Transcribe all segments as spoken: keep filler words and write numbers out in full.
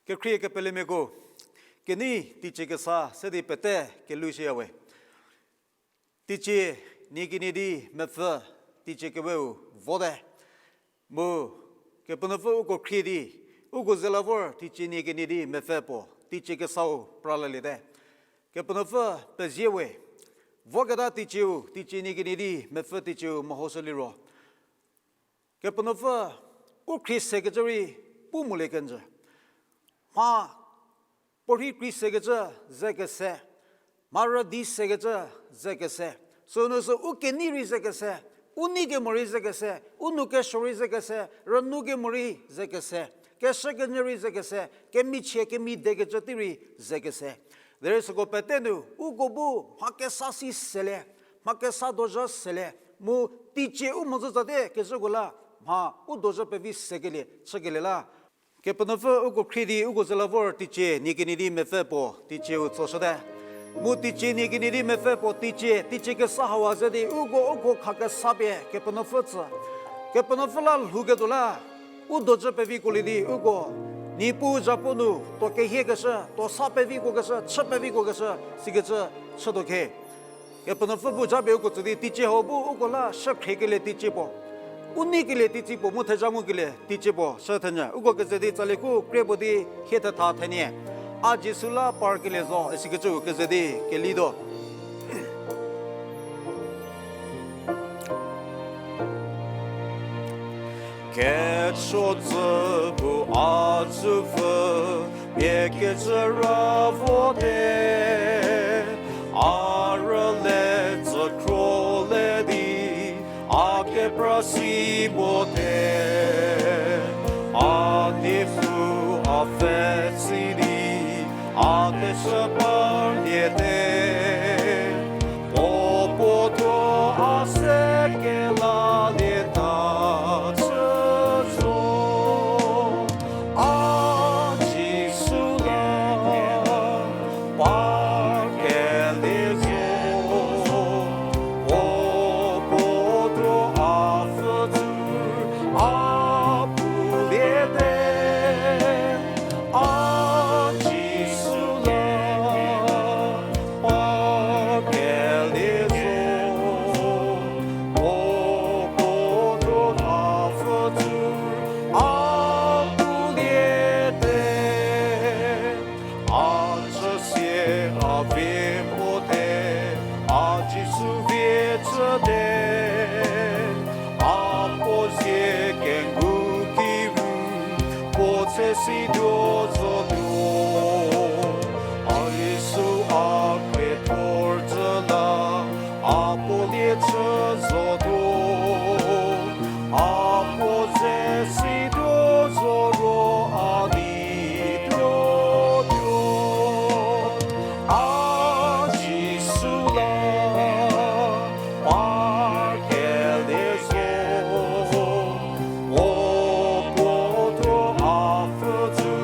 Kekhrie kepelemiako, kenei teicie kesa se di pete kelushüya we. Teicie nie kenie di mepfü, teicie keweu vote. Mu Kepenuopfü uko khrie di, uko ze la vor teicie nie kenie di mepfü puo, teicie kesau pra laliete. Kepenuopfü pezie we, voketa teicieu, teicie nie kenie di mepfü teicieu mehoshü liro, Kepenuopfü u khrie sekecü rei pu molie kenjü. Mha puorhi khrie sekecü ze kese, mha rüdi sekecü ze kese, sünu sü u kenei rei ze kese, u nei kemo rei ze kese, u nou kesuo rei ze kese, rünou kemo rei ze kese, keshükenyü rei ze kese, kemichie kemidekecü tei rei ze kese. Derei süko pete nu uko bu mha kesa si selie, mha kesa dozhü selie, mu teicie u mhodzü tsate kezhüko la mha u dozhü pevi sekelie chükelie la. Kepenuopfü uko khrie di uko ze la vor teicie nie kenie di mepfü puo teicieu tsoshüte. Mu teicie nie kenie di mepfü puo teicie, teicie kesa hauha ze di uko uko kha kesa pie Kepenuopfü tsü. Kepenuopfü la lhouketuo la u dozhü pevikuolie di uko Niepuu zhapuo nu tuo kehiekeshü, tuo sa pevikuokeshü, chü pevikuokeshü sikecü chütuo khe. Kepenuopfü bu japie uko tsü di teicie hau bu uko la shükhrekelie teicie puo, u neikelie teicie puo, mu thezha ngukelie teicie puo shü thenyü. Uko keze di tsali khu krie puo di hie thetha thenie, A Jisu la parkelie zo, isikecü keze di kelituo. Kechotsu bu a tsüpfü, pie kecü ra vote, a rüle tsü khrolie di, a kepra si mote, a di pu a pfhe si di, a keshü parliete, puo puo thuo a se kelalieta chü zo. A Jisu la parkelie zo, puo puo thuo a pfhütsü a puliete. A Jisu la parkelie zo, puo puo thuo a pfhütsü a puliete. A chüsie a vi mote, a Jisu vie chüte, a puo zie kengu ki ru, puo tse si tuo zotuo. A Jisu a khriethor tsü la, a puo lie chü zotuo. A puo ze si tuo zo ro a di tuo tuo. A Jisu la parkelie zo, puo puo thuo a pfhütsü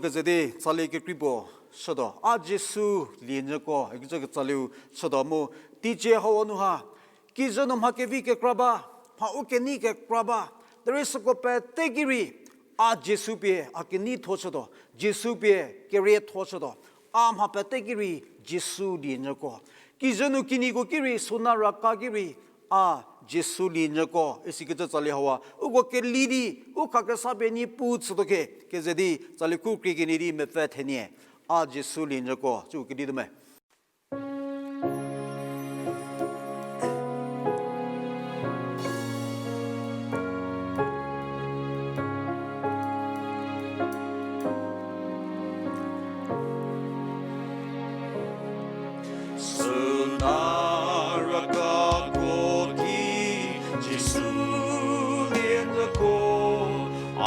Kezedi tsali kekrei puo chütuo, a Jisu lienyüko ikecü ketsaliu chütuo mu, teicie hau nu ha, kijü nu mha kevi kekra ba, mha u kenei kekra ba, derei süko pete ki rei, a Jisu pie a keneitho chütuo, Jisu pie kerietho chütuo, a mha pete ki rei Jisu lienyüko. Kijü nu kineiko ki rei, suna raka ki rei, a Jisu lienyüko isikecü tsali hau, uko keli di, u khakesa pie Niepuu tsütuo ke, kezedi tsali khu krie kenie di mepfü thenie, a Jisu lienyüko, cü kedi tuo me. Suna raka ko ki Jisu lienyüko, a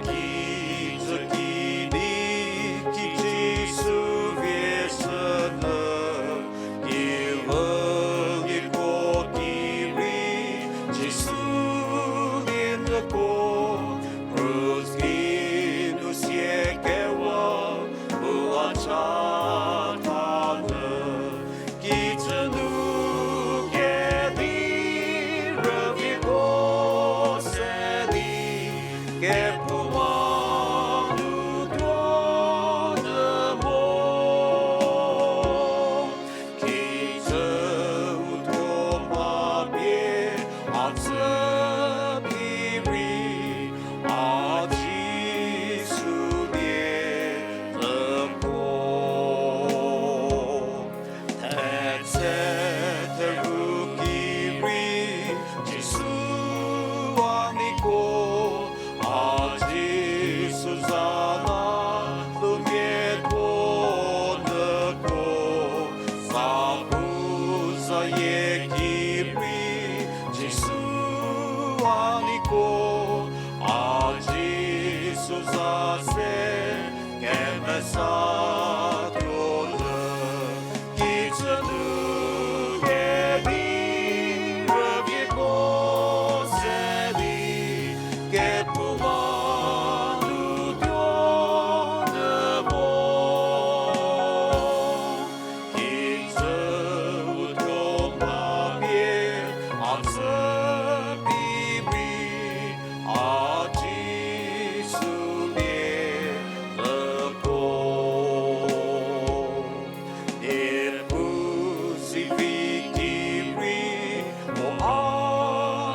kijü ki di ki Jisu vie shünyü, ki vüliko ki rei Jisu lienyüko, krus ki nu sie kewa bu a chatha nyü, kijü nu kedi rüviko se di, kephouma nu tuo nyü mo. Kijü uthuo mha pie a tsü phi rei, a Jisu lienyüko. Thetse theru ki rei Jisu a neiko, a Jisu za la lu miatho nyüko, za bu zayie ki rei Jisu a neiko, a Jisu za se kemesa tuo nyü, kijü nu kedi rüviko se di, kephouma nu tuo nyü mo. Kijü uthuo mha pie a tsü phi rei, a Jisu lienyüko. Niepuu zivi ki rei mo a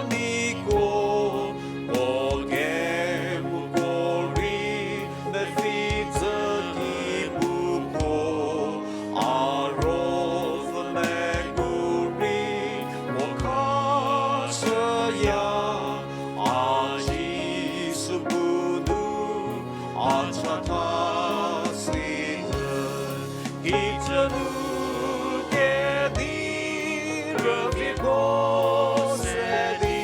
neiko, mo kemuko rei mepfü tsü ki puko, a ruopfü meku rei mo khashüya, a Jisu bu nu a chatha sinyü, kijü nu kedi rüviko se di,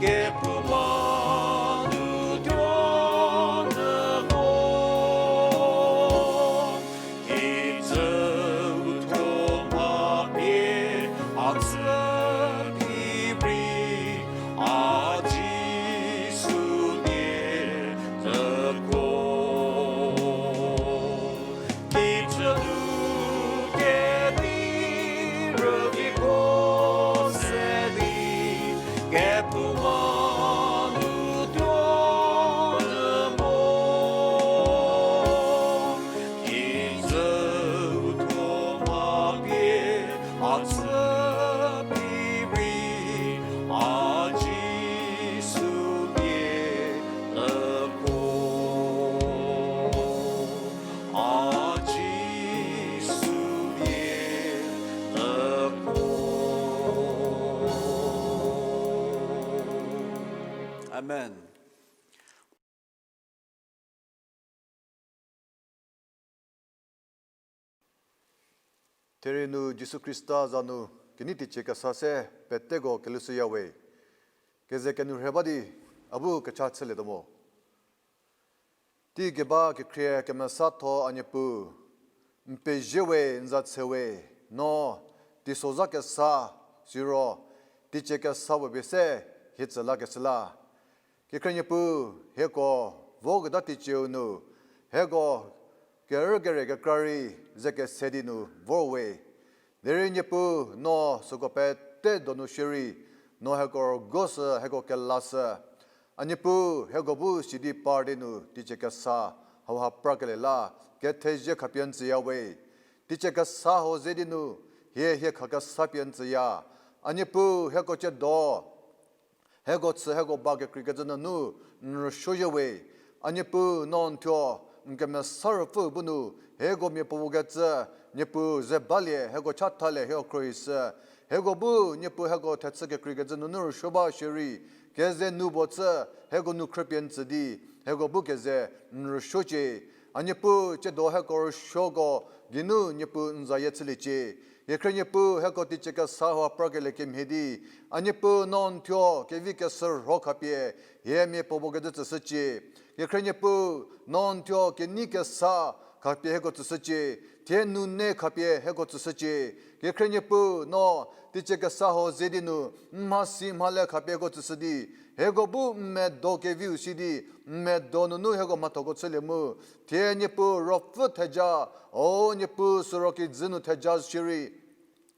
kephouma nu tuo nyü mo. Kijü uthuo mha pie a tsü phi rei, a Jisu lienyüko. Kijü nu kedi rüviko se di, kephouma nu tuo nyü mo. Kijü uthuo mha pie a tsü phi rei, a Jisu lienyüko. A Jisu lienyüko. Amen. Therie nu Jisu Khrista za nu kenei teicie kesa se peteko kelhoushüyawe. Keze kenu rhe ba di, a bu kecha chülietuo mo. Tei keba kekhrie kemesatho a Niepuu, n pezie we, n za tse we, no teisozha kesa, siro teicie kesa puo pie se hie tsü lakeshü la. Kekhrie Niepuu, hieko voketa teicieu nu, hieko kerükere kekra rei ze kese di nu vor we. Derei Niepuu, no süko pete donu shierei, no hieko rügo sü, hieko kela sü. A Niepuu, hieko bu sidi par di nu teicie kesa hauha prakelie la, kethezie khapie n tsüya we. Teicie kesa hau ze di nu, hie hie kha kesa pie n tsüya. A Niepuu, hieko ciedo hieko chü hieko ba kekreikecü nunu n rüsuozhie we. A Niepuu, no n thuo n kemesa ruopfü bu nu hieko mia puo kecü, Niepuu ze balie, hieko chathalie, hieko khruohishü. Hieko bu Niepuu hieko thechü kekreikecü nunu rüsuo ba shierei, keze nu puo chü hieko nu khrüpie n tsü di, hieko bu keze n rüsuocie. A Niepuu, ciedo hieko rüsuoko geinu Niepuu n zayie chüliecie. Kekhrie Niepuu, hieko teicie kesa hau prakelie kemhie di, a Niepuu, no n thuo kevi kesürho khapie hie mia puo kecü tsüshücie. Kekhrie Niepuu, no n thuo kenei kesa khapie hieko tsüshücie. Thie nune khapie hieko tsüshücie. Kekhrie Niepuu, no teicie kesa hau ze di nu mhasi mhale khapie hieko tsüshü di, hieko bu n medo keviu si di, n medo nunu hieko mhathoko chülie mu. Thie Niepuu, ruopfü theja, o Niepuu, süro kijü nu theja shierei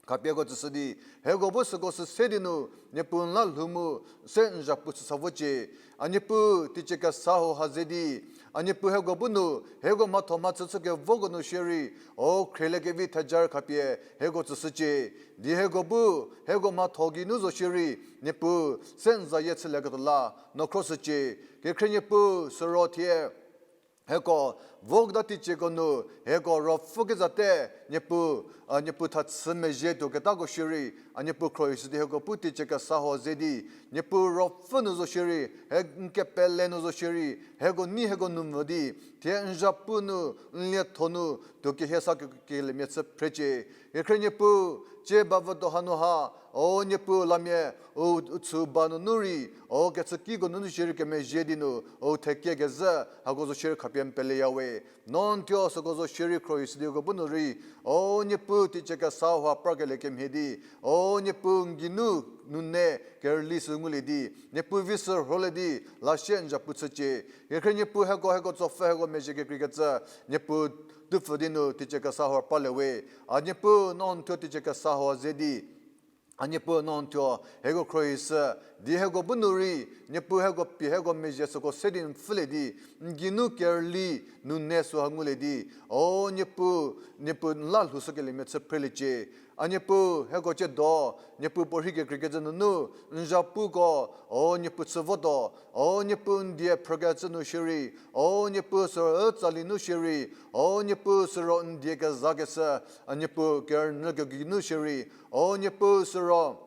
khapie hieko tsüshü di, hieko bu süko sü se di nu Niepuu n la lhou mu, se n zhapu chüsa vocie. A Niepuu, teicie kesa hau ha ze di, a Niepuu, hieko bu nu hieko mhatho mhachü chükevoko nu shierei, o khrielie kevi theja rei khapie hieko tsüshücie. Di hieko bu hieko mhatho geinu zo shierei, Niepuu, se n zayie chülieketuo la no khroshücie. Kekhrie Niepuu, süro thie hieko voketa teicieko nu hieko ruopfü kezate, Niepuu, a Niepuu, thachü mezhie tuoketako shierei, a Niepuu, khruohishü di hieko bu teicie kesa hau ze di, Niepuu, ruopfü nu zo shierei, hie n kepele nu zo shierei, hieko nei hieko nu mvü di, thie n zhapu nu, n lietho nu tuo kehie sa ke- keliemia chü phrecie. Kekhrie Niepuu, cie ba vüdo hanu ha, o Niepuu, lamia u, u chü ba nunu rei, o kechükiko nunu shierei kemezhie di nu u thekie kezhü hako zo shierei khapie n peleya we. No n thuo süko zo shierei khruohishü di uko bu nu rei, o Niepuu, teicie kesa hau prakelie kemhie di, o Niepuu, n geinu nune kerüli sü ngulie di, Niepuu, vi sürholie di, la sie n zhapu chücie. Kekhrie Niepuu, hieko hieko tsopfü hieko mezhie kekreikecü, Niepuu, tupfü di nu teicie kesa hau pralie we. A Niepuu, no n thuo teicie kesa hau ze di, a Niepuu, no n thuo hieko khruohishü di hieko bu nu rei, Niepuu, hieko pie hieko mezhie süko se di n pfhülie di, n geinu kerüli nune süha ngulie di, o Niepuu, Niepuu, n la lhoushükeliemia chü phreliecie. A Niepuu, hieko ciedo, Niepuu, puorhi kekreikecü nunu n zhapuko, o Niepuu, chü votuo, o Niepuu, n die phrükecü nu shierei, o Niepuu, sü tsali nu shierei, o Niepuu, süro n die kezakeshü, a Niepuu, kerünyü kegei nu shierei, o Niepuu, süro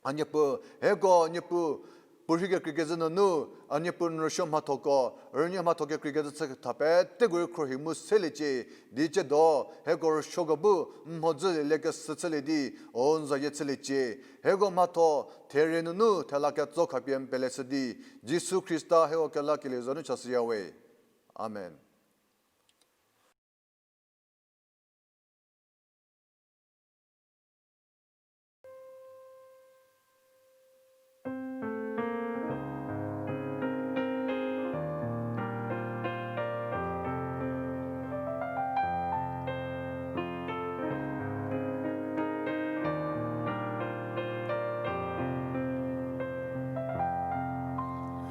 a Niepuu, hieko Niepuu, puorhi kekreikecü nunu, a Niepuu, n rüsuo mhathoko, rünyü mhatho kekreikecü chü tha peteko rei khruohi mu seliecie, di ciedo hieko rüsuoko bu mhodzü lieliekeshü chülie di, o n zayie chüliecie. Hieko mhatho therie nunu thela ketso khapie n peleshü di, Jisu Khrista hieko kelakelie za nu chashüya we. Amen.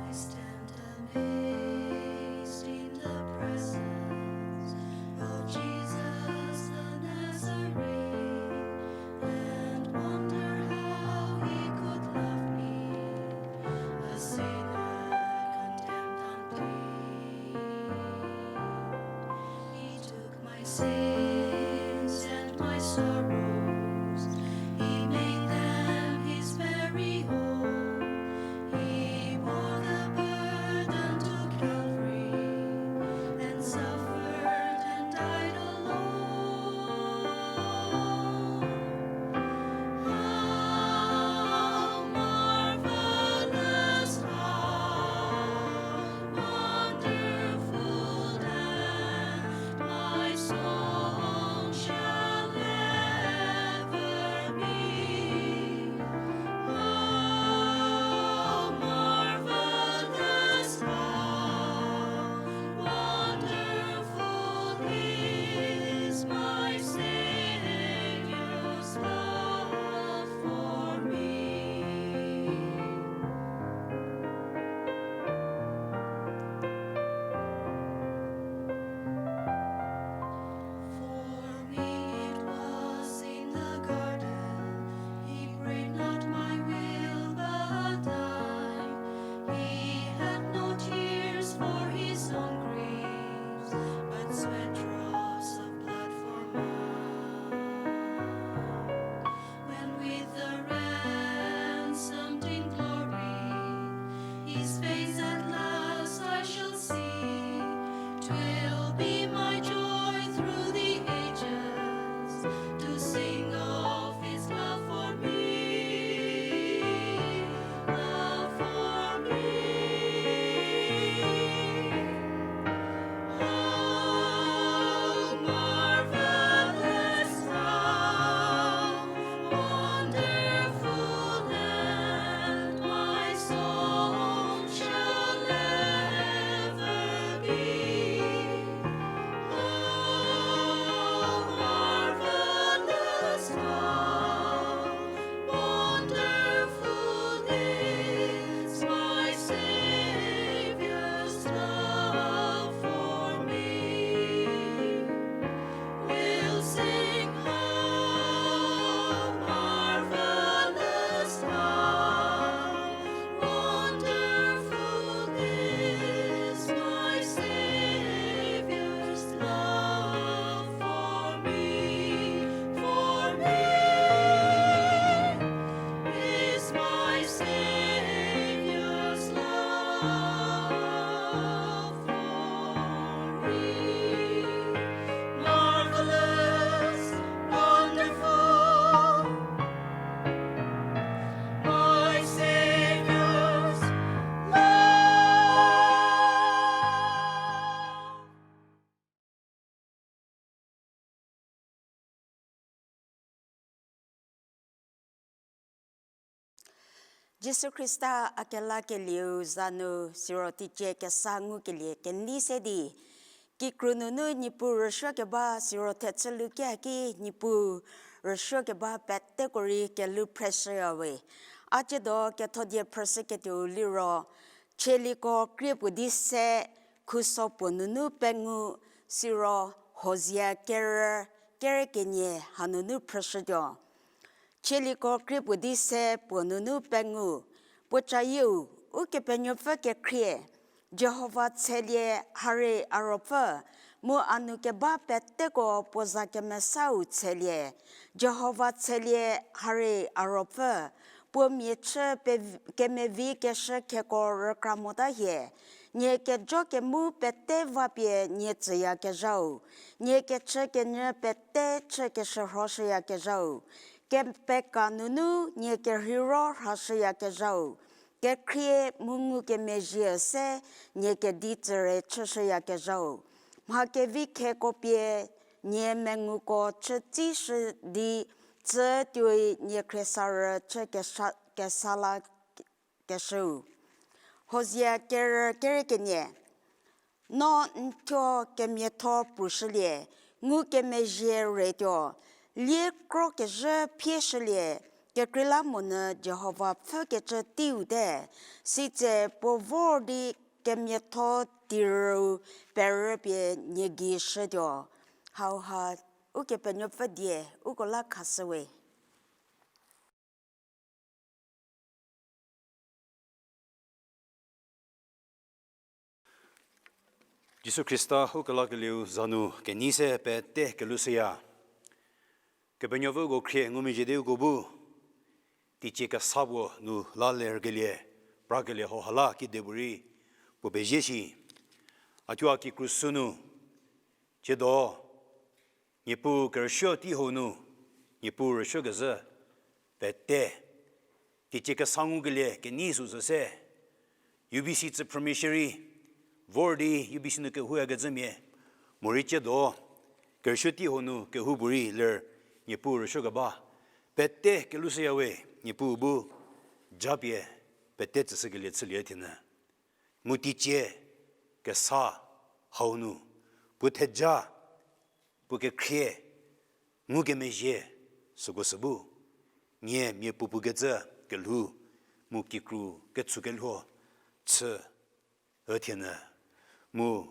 I stand amazed in the presence of Jesus the Nazarene, and wonder how he could love me, a sinner condemned and clean. He took my sins and my sorrows, he made them his very own. He bore the burden to Calvary and suffered and died alone. How marvelous, how wonderful that my soul The ransomed in glory, his face at last I shall see. 'Twill be my joy through the ages to sing of his love for me, love for me. How marvelous, how wonderful, and my song shall ever be. How marvelous, how wonderful is my Savior's love for me. We'll sing how marvelous, how wonderful is my Savior's love for me, for me is my Savior's love for me. Marvelous, wonderful, my Savior's love. Jisu Khrista a kelakelieu za nu siro teicie kesa ngukelie kenei se di, kikru nunu Niepuu rüsuokeba siro thechü lu ki haki Niepuu rüsuokeba peteko rei kelhou phreshüya we. A ciedo kethodie phrüshüketuou liro, Tsaliko krie puo di se, khuso puo nunu pengou, siro Hosea kerü, kerü kenie hanunu phrüshütuo. Tsaliko krie puo di se puo nunu pengou, puo cayieu, Ukepenuopfü kekhrie, Jihova tshelie, hare a Ruopfü, mu a nu keba peteko puo za kemesau tshelie, Jihova tshelie, hare a Ruopfü, puo mia chü pe-, kemevi keshü kheko rükra mota hie, nie kejo kemu pete vapie nie tsüyakezhau, nie kechü kenyü pete chü keshürhoshüyakezhau, kepeka nunu nie kerheiro rhashüyakezhau, kekhrie mu ngukemezhie se nie kedi tsüre chüshüyakezhau, mha kevi kheko pie nie menguko chütsishü di tsü tuoi nie khriesarü chü kesa-, kesa la keshüu. Hosea kerü kerü kenie. No n thuo kemiatho prushülie, ngukemezhie retuo, lie krokezhü phieshülie, kekreilamonyü Jihova pfhükecü teiu te, sitse puo vor di kemiatho tirüu perüpie nie gei shütuo. Hauha Ukepenuopfü die uko la khashüwe. Jisu Khrista ukelakelieu za nu kenei se pete kelhoushüya. Kepenuopfü uko khrie ngumezhie di uko bu, teicie kesa puo nu la lerkelie, prakelie hauha la kidepuorei puo pezie shi. A thuo a kikru sünu, ciedo, Niepuu kerüsuo tei hau nu, Niepuu rüsuokezhü pete, teicie kesa ngukelie kenei süsü se, U B C tsü phrümia shierei, vor di U B C nu kehouyakezhümia, morei ciedo, kerüsuo tei hau nu kehoupuorei ler Niepuu rüsuokeba, pete kelhoushüyawe, Niepuu bu, japie, pete tsüshükelie chülie thienyü. Mu teicie kesa hau nu, puo theja, puo kekhrie, ngukemezhie, süko sü bu, nie mia puopuo kecü kelhou, mu kikru ketsu kelho, chü, üthienyü, mu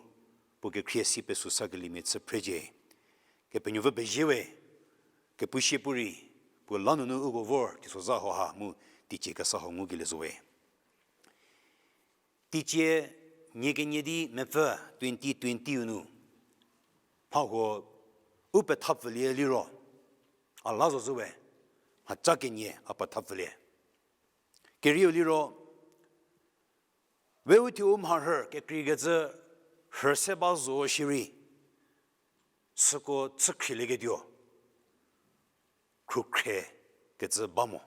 puo kekhrie si pesü sakeliemia chü phrezie. Kepenuopfü pezie we, kepushie puorei, puo la nunu uko vor, teisozha hauha mu teicie kesa hau ngukelie zo we. Teicie nie kenie di mepfü twenty twenty-u nu, mhahuo u pethapfülie liro, a la zo zhü we, Mhaca kenie a pethapfülie. Kerieu liro, we u thuo u mharhü kekreikecü rhü se ba zo shierei, süko chükhrielieketuo, khrukhre kecü ba mo.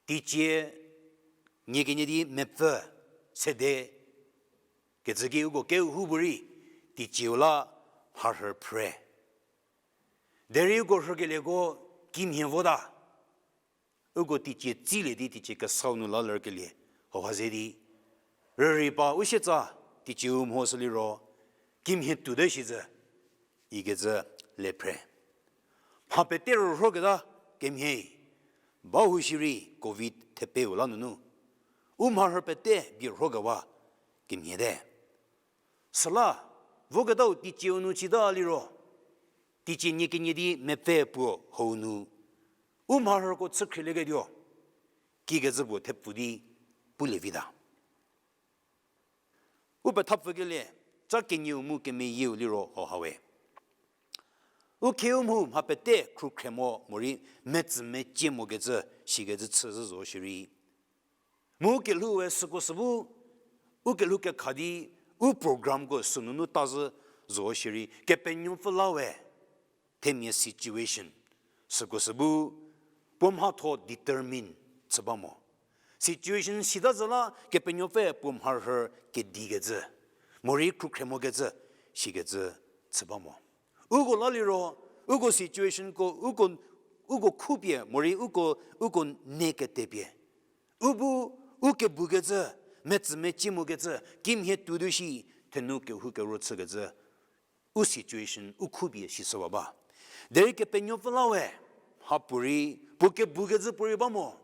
Teicie nie kenie di mepfü sede kecü ki uko kehoupuorei teicieu la mharhü phre. Derei uko rhükelieko kimhie vota. Uko teicie tsilie di teicie kesau nu la lerkelie hauha ze di, rürei pa u sietsa teicieu mho süliro, kimhie tuote shi zü, ikecü le phre. Mha pete rürhoketa kemhie, bahou shierei covid thepeu la nunu, u mharhü pete bie rhokewa kemhiete. Süla, voketau teicieu nu cita liro, teicie nie kenie di mepfü puo hau nu, u mharhüko chükhrielieketuo, kikecü puo thepfu di pulie vita. U pethapfükelie, ca kenieu mu kemeyieu liro hauha we. U khieu mhu mha pete khrukhre mo morei metsü mecie mokecü, sikecü chüzhü zo shierei, mu kelhou we süko sü bu, u kelhou kekha di, u programko sünunu tazhü zo shierei, Kepenuopfü la we, themia situation, süko sü bu, puo mhatho determine chü ba mo. Situation sita zü la Kepenuopfü puo mharhü kedikecü, morei khrukhre mokecü, sikecü chü ba mo. Uko la liro, uko situationko, uko, uko khupie, morei uko, uko ne ketepie, u bu, u kebukecü, metsü mecie mokecü, kimhie tuotuo shi, thenu kehou kero chükecü, u situation, u khupie sishüwa ba. Derei Kepenuopfü la we, mhapuorei, puo kebukecü puorei ba mo.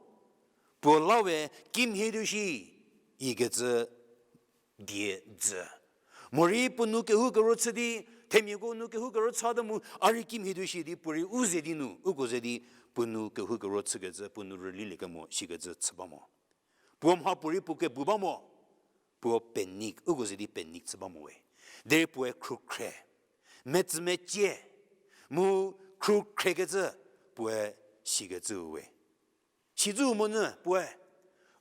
Puo la we, kimhie tuo shi, ikecü die dzü. Morei puo nou kehou kero chü di, themiako nou kehou kero chüte mu, a rei kimhie tuo shi di, puorei u ze di nu, uko ze di, puo nou kehou kero chükecü, puo nou rülilie kemo, sikecü chü ba mo. Puo mhapuorei puo kebu ba mo, puo panic, uko ze di panic chü ba mo we. Derei puoe khrukhre, metsü mecie, mu khrukhrekecü puoe sikecü we. Sizü monyü puoe,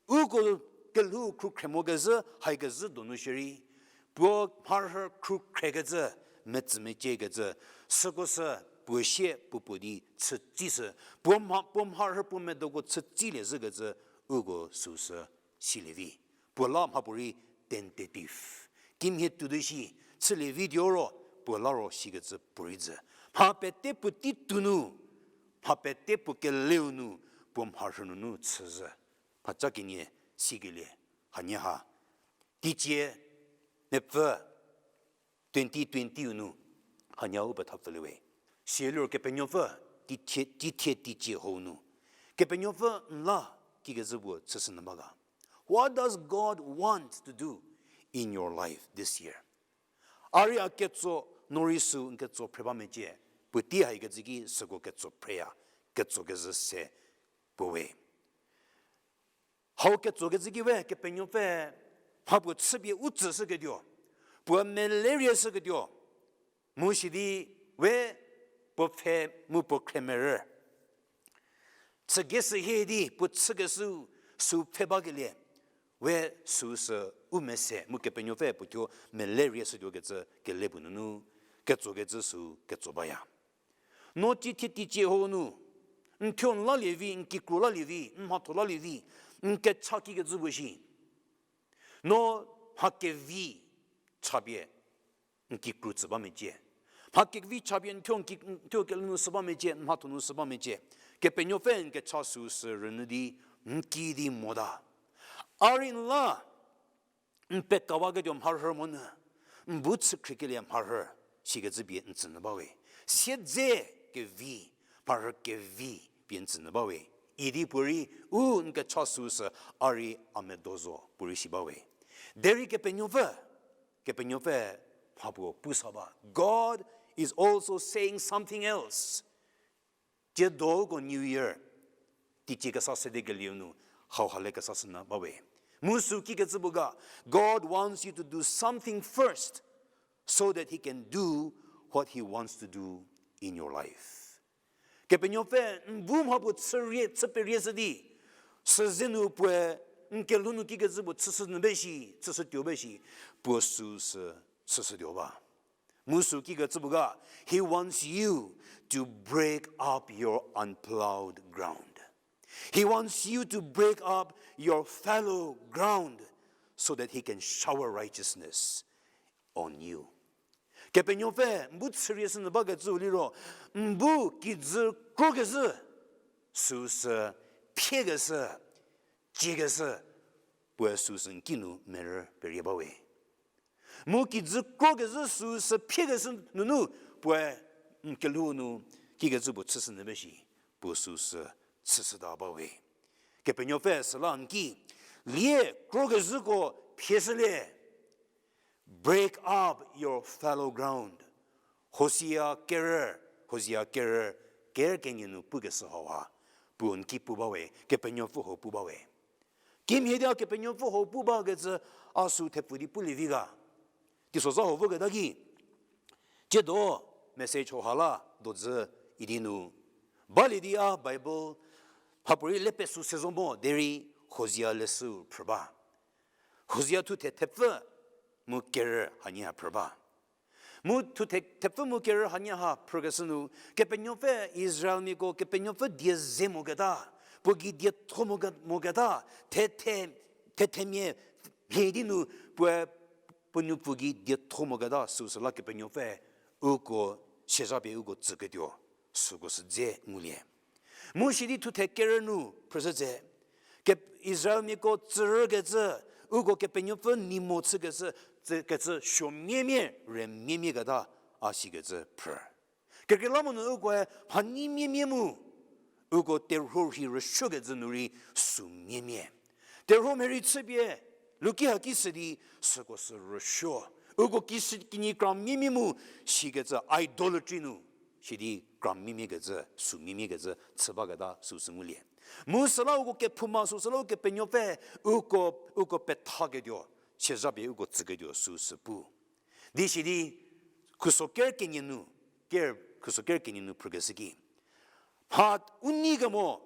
uko kelhou khrukhre mokezhü, haikezhü donu shierei, puo mharhü khrukhrekecü, metsü meciekecü, süko sü puo sie puo puo di chütsishü, puo mha, puo mharhü puo medoko chütsilie zhükecü, uko süsü silie vi. Puo la mhapuorei tentative, kimhie tuotuo shi, chülie vi tuo ro, puo la ro sikecü puorei dzü. Mha pete puotei tuo nu, mha pete puo keleu nu, puo mharhü nunu chüzhü. Mhaca kenie sikelie, hanie ha. Teicie, mepfü, twenty twenty-u nu, hanie u pethapfülie we. Sieliro Kepenuopfü, teithie, teithie teicie hau nu, Kepenuopfü n la, kikecü puo chüshünyü ba ga. What does God want to do in your life this year? A rei a ketso, no rei süu n ketso phre ba mecie, puotei haikecü ki süko ketso phreya, ketso kezhü se puo we. Hau ketsokecü ki we Kepenuopfü mha puo chüpie u tsüshüketuo, puo melerie shüketuo, mu sidi we puo pfhe mu puo khremerü chügei sü hie di puo chükeshü süu pfhe bakelie, we süu sü u mese mu Kepenuopfü puo thuo melerie shütuokecü kele puo nunu ketsokecü süu ketso baya. No teithie teicie hau nu, n thuo n lalie vi, n kikru lalie vi, n mhatho lalie vi, n kecha kikecü puo shi. No mha kevi chapie n kikru tsü ba mecie. Mha kevi chapie n thuo n ki, n thuo kelhou nu sü ba mecie, n mhatho nu sü ba mecie. Kepenuopfü n kecha süu sü rünyü di, n ki di mota. A rei n la n pekawaketuo mharhü monyü, n bu chükhriekelie mharhü, sikecü pie n tsünyü bawe. Siedze kevi, mharhü kevi pie n tsünyü bawe. Idi puorei u n kecha süu sü a rei a medo zo puorei si bawe. Derei Kepenuopfü, Kepenuopfü mha puo pusa ba. God is also saying something else. Tsiedo uko New Year teicie kesa sedekelieu nu, hauha le kesa sünyü bawe. Mu süu kikecü puo ga, God wants you to do something first so that he can do what he wants to do in your life. Kepenuopfü n bu mha puo chü rie, chü perie shü di, süze nu puoe n kelhou nu kikecü puo chüshü nyü be shi, chüshütuo be shi, puo süu sü chüshütuo ba. Mu süu kikecü puo ga, He wants you to break up your unplowed ground. He wants you to break up your fallow ground so that he can shower righteousness on you. Kepenuopfü n bu chürie shü nyü bakecüu liro, n bu kijü krokezhü, süu sü phiekeshü, ciekeshü, puoe süu sü n ki nu merü perie bawe. Mu kijü krokezhü süu sü phiekeshü nunu puoe n kelhou nu kikecü puo chüshü nyü be shi, puo süu sü chüshüta bawe. Kepenuopfü süla n ki, lie krokezhüko phieshülie. Break up your fallow ground. Hosea kerü, Hosea kerü, ker kenie nu pukeshü hauha, puo n ki pu bawe, Kepenuopfü huo pu bawe. Kimhie di a Kepenuopfü huo pu bakecü a süu thepfu di pulie vi ga. Teisozha huo voketa ki, tsiedo message hauha la dozü idi nu balie di a Bible mhapuorei le pesü se zo mo derei Hosea leshüu phrü ba. Hosea thuthe thepfü mu kerü hanie ha phrü ba. Mu thuthe thepfü mu kerü hanie ha phrükeshü nu, Kepenuopfü Israelmiako Kepenuopfü die ze moketa, puo gei dietho moke-, moketa, thethe, thethemia mhie di nu puoe puo nupfu gei dietho moketa süu süla Kepenuopfü uko siezhapie uko tsüketuo süko sü dze ngulie. Mu sidi thuthe kerü nu phrüshü tse, ke-, Israelmiako tsürükecü, uko Kepenuopfü nei mo chükecü, tsükecü suomiemie, rümiemieketa a sikecü phrü. Kekreilamonyü ukoe mhanyi miemie mu, uko terhuo rhi rüsuokecü nu rei süu miemie. Terhuo mhie rei chüpie, luki haki sü di süko sü rüsuo. Uko kisi kinyi kra miemie mu, sikecü idolatry nu, sidi kra miemiekecü, süu miemiekecü chü baketa süu sü ngulie. Mu süla uko kephouma süu süla Kepenuopfü uko, uko pethaketuo, siezhapie uko tsüketuo süu sü pu. Di sidi, khuso ker kenie nu, ker, khuso ker kenie nu phrükeshü ki, mha u nei kemo,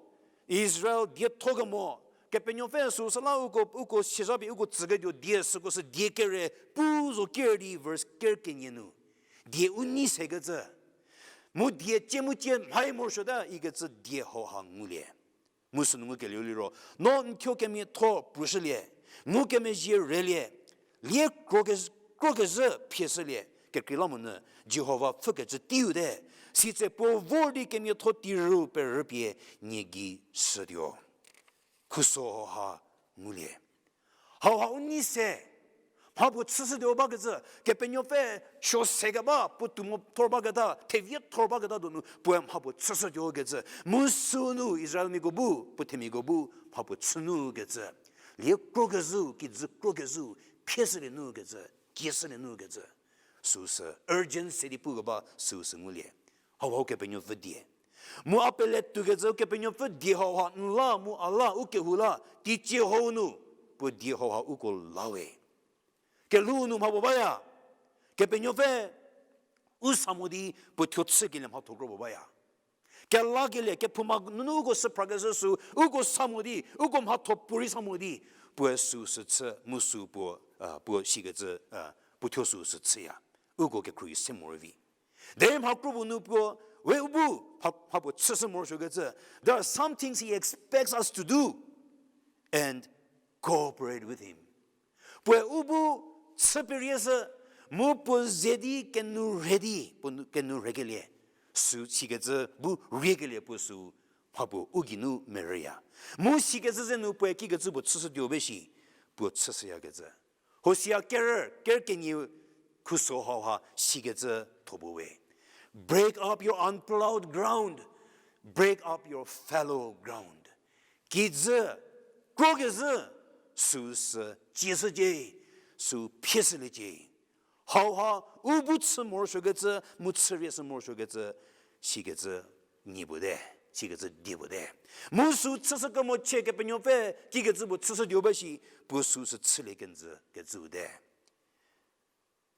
Israel dietho kemo, Kepenuopfü süu süla uko, uko siezhapie uko tsüketuo die süko sü die kere pu zo ker di verse ker kenie nu, die u nei sekecü, mu die cie mu cie mhai morosuota ikecü die hauha ngulie. Mu sünu ngukelieu liro, no n thuo kemiatho prushülie, ngukemezhie relie, lie kroke-, krokezhü phieshülie, kekreilamonyü Jihova pfhükecü teiu te, sitse puo vor di kemiatho tirü perüpie nie gei shütuo. Khuso hauha ngulie. Hauha u nei se, mha puo chüshütuo bakecü, Kepenuopfü suo se keba, puo tuo mo thor baketa, thevie thor baketa donu, puoe mha puo chüshütuo kecü. Mu sünu Israelmiako bu, puo themiako bu, mha puo chünukecü. Lie krokezhü, kijü krokezhü, phieshülie nukecü, kieshülie nukecü. Süu sü urgent se di pukeba süu sü ngulie. Hauha Kepenuopfü die. Mu a pele tuokecü Kepenuopfü die hauha n la mu a la u kehou la, teicie hau nu, puo die hauha uko la we. Kelhou nu mha puo baya. Kepenuopfü u sa mo di puo thuo chükelie mhatho kro puo baya. Kelakelie, kephouma nunu uko süphrakeshü süu, uko sa mo di, uko mhatho puorei sa mo di, puoe süu sü chü, mu süu puo, a, puo sikecü, a, puo thuo süu sü chüya. Uko kekhruohi se morovi. Derei mha kro puo nu puo, we u bu, mha, mha puo chüshü morosuokecü. There are some things he expects us to do and cooperate with him. Puoe u bu chü perie shü, mu puo ze di kenu rhe di, puo nu, kenu rhekelie, süu sikecü bu riekelie puo süu, mha puo u geinu merüya. Mu sikecü ze nu puoe kikecü puo chüshütuo be shi, puo chüshüyakecü. Hosea ker, ker kenie khuso hauha sikecü tho puo we. Break up your unplowed ground. Break up your fallow ground. Kijü, krokezhü, süu sü cieshücie, süu phieshüliecie. Hauha u bu chü morosuokecü, mu chürieshü morosuokecü, sikecü nie puo te, sikecü die puo te. Mu süu chüshü kemo chie Kepenuopfü kikecü puo chüshütuo ba shi, puo süu sü chülie kenjü kecüu te.